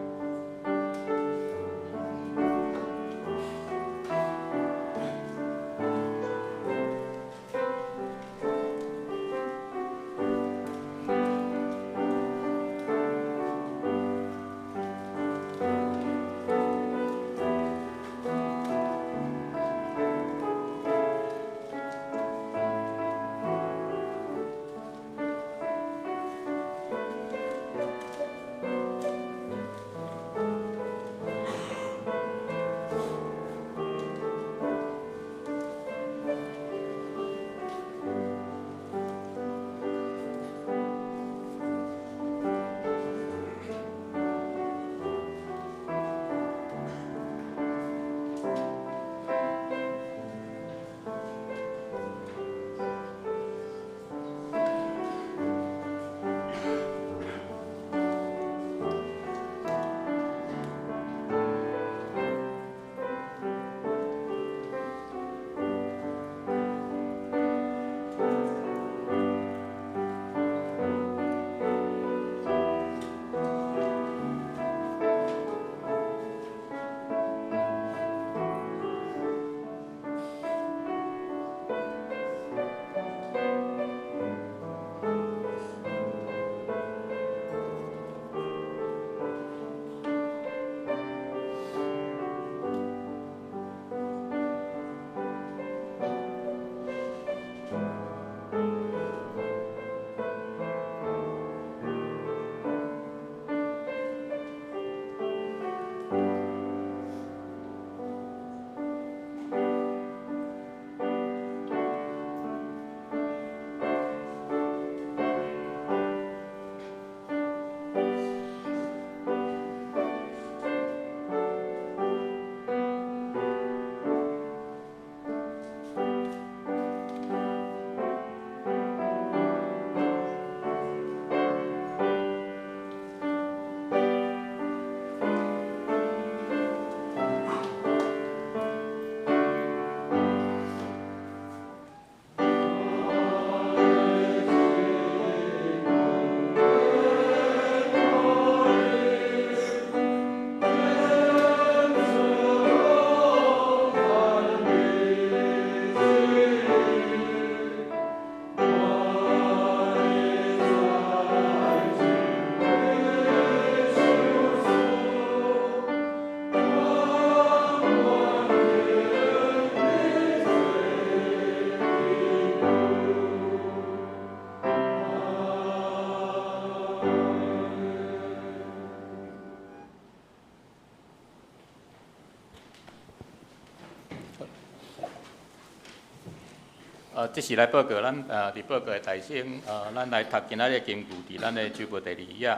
這是來報告，咱佇報告的大聲，咱來讀今仔日的經句，佇咱的週報第二頁，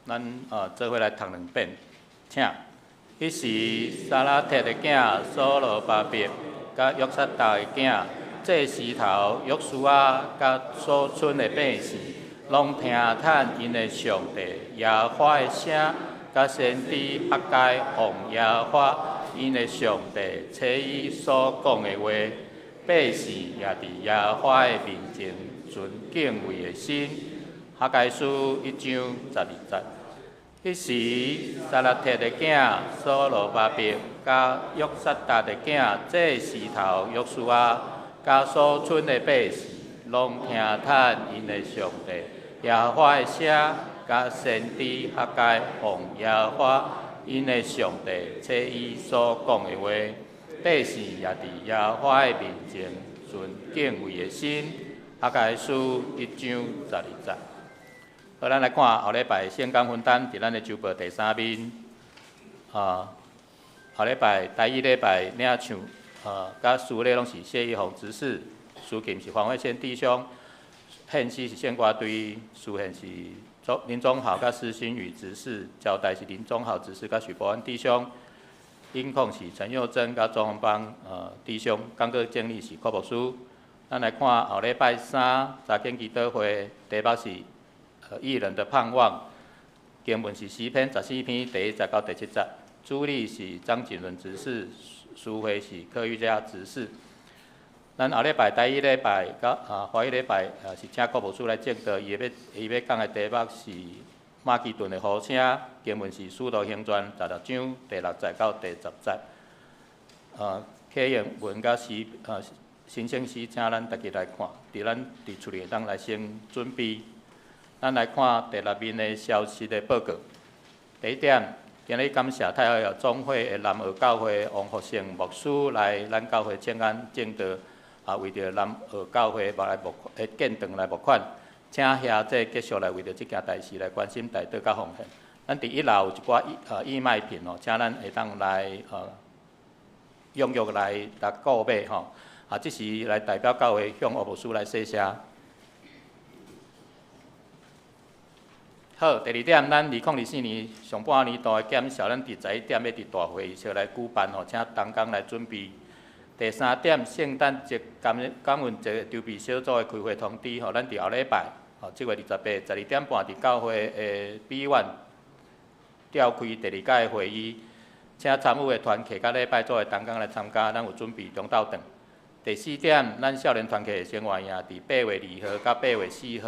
咱做伙來讀兩遍，請。彼時，撒拉鐵的囝所羅巴伯，佮約薩達的囝祭司頭約書亞，佮所村的百姓，攏聽趁𪜶的上帝耶和華的聲，佮先知哈該奉耶和華𪜶的上帝差伊所講的話。百姓也佇耶和華的面前存敬畏的心。哈該書一章十二節。彼時，撒拉鐵的囝所羅巴伯，佮約薩達的囝祭司頭約書亞，佮所村的百姓，攏聽趁𪜶的上帝耶和華的聲，佮先知哈該奉耶和華𪜶的上帝差伊所講的話。百姓也佇耶和華的面前存敬畏的心。哈該書一章十二節。好，咱來看後禮拜聖工分擔，佇咱的週報第三面。啊，後禮拜台語禮拜領唱，啊，佮司禮攏是謝一紅執事，司琴是黃慧仙弟兄，獻詩是聖歌隊，司獻是林宗豪佮施新宇執事，交代是林宗豪執事佮許伯安弟兄。音控是陳佑珍佮莊宏邦弟兄，講課經理是柯牧師。咱來看後禮拜三查經祈禱會，題目是義人的盼望，經文是詩篇14篇第一節到第七節，主禮是張景倫執事，司會是柯玉佳執事。咱後禮拜台語禮拜佮華語禮拜是請柯牧師來證道，伊欲講的題目是馬其頓的呼聲，經文是《使徒行傳》16章第六節到第十節。啟應文佮詩申請詩，請咱逐家來看，佇咱佇厝裡會當來先準備。咱來看第六面的消息的報告。第一點，今日感謝太和總會的南澳教會王福成牧師來咱教會請安證道，為著南澳教會來募款，建堂來募款。請兄弟繼續來為著這件代誌來關心代禱佮奉獻。咱佇一樓有一寡義賣品哦，請咱會當來踴躍來購買吼。啊，這時來代表教會向王牧師來說謝。好，第二點，咱2024年上半年度的檢視，咱佇11點欲佇大會議室來舉辦吼，請同工來準備。第三點，聖誕節感恩節籌備小組的開會通知吼，咱佇後禮拜吼，7月28，12點半佇教會的 B1 召開第二屆會議，請參與的團契佮禮拜組的同工來參加，咱有準備中晝頓。第四點，咱少年團契的生活營佇8月2號佮8月4號吼，咱𪜶欲佇欲到宜蘭的麗澤鎮來舉辦，請咱關心代禱，也請求主看顧營會期間攏出入平安，同工佮咱的客友佇信仰中攏有成長。第五點，洗禮前的信仰課程吼，咱今仔日下晡1點到2點半佇大會議室有彼个信仰課程欲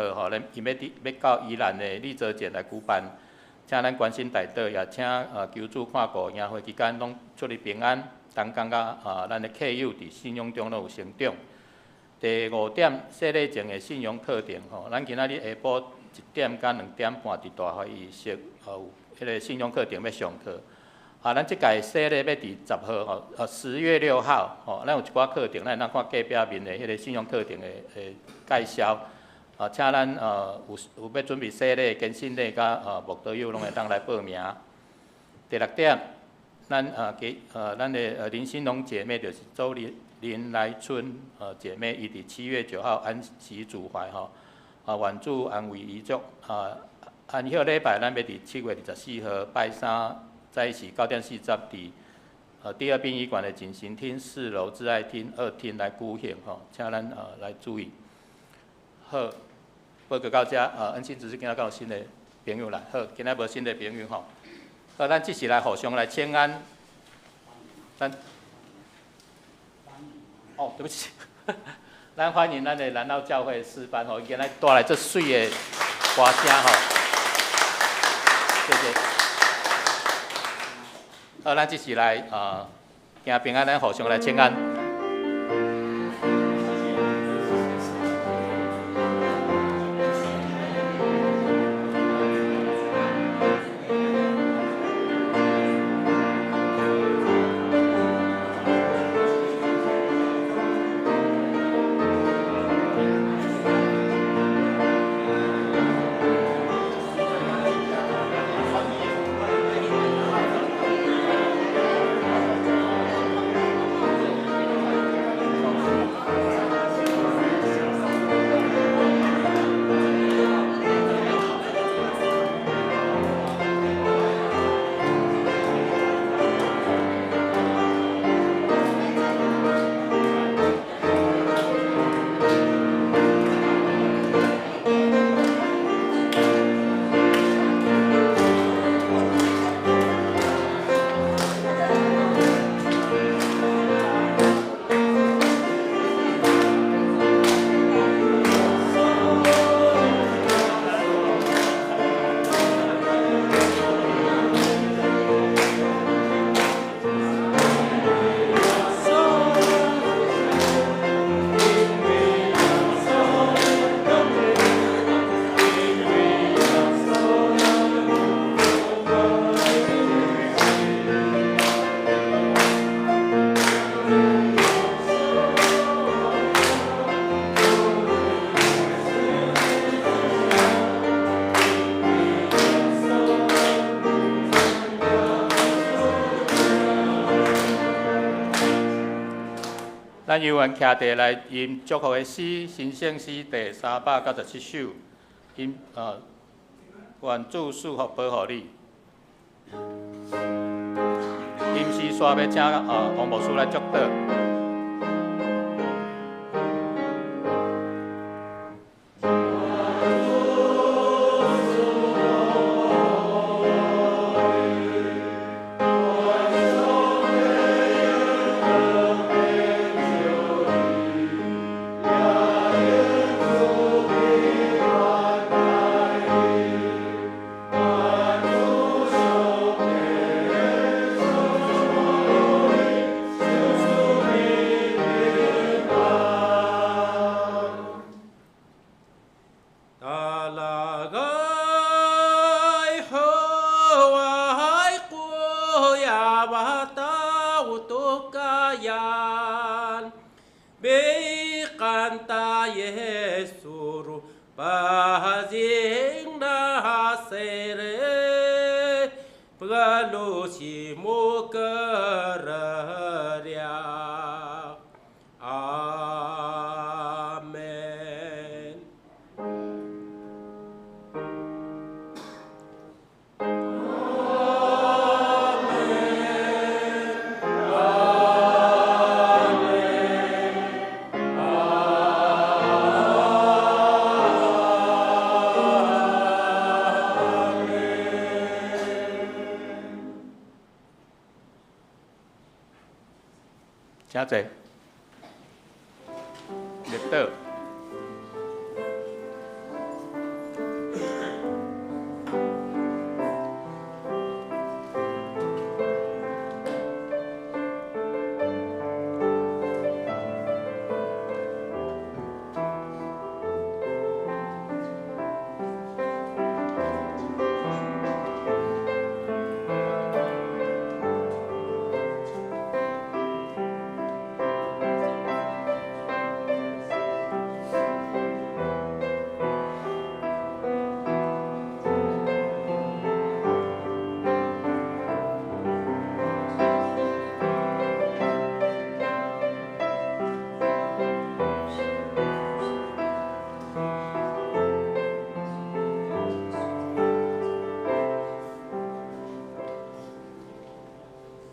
上課。啊，咱這屆洗禮欲佇10號吼，10月6號吼，咱有一寡課程，咱會當看隔壁面的彼个信仰課程的介紹。啊，請咱有欲準備洗禮、堅信禮佮慕道友攏會當來報名。第六點，咱給咱的林新龍姐妹，就是周林林來春姐妹，伊佇7月9號安息主懷吼，啊，願主安慰遺族。啊，安息禮拜咱欲佇7月24號拜三早時9點40佇第二殯儀館的錦行廳四樓摯愛廳二廳來舉行吼，請咱來注意。好，報告到這，恩親執事今仔敢有新的朋友來？好，今仔無新的朋友吼。好，咱這時來互相來請安。咱，哦，對不起，咱歡迎咱的南澳教會詩班吼，今仔帶來這媠的歌聲吼，謝謝。好，咱這時來行平安，咱互相來請安。咱猶原徛佇來吟祝福的詩，新聖詩第397首，吟願主賜福保護你。吟詩煞欲請王牧師來祝禱。請坐。立倒。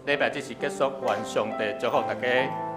禮拜這時結束，願上帝祝福大家。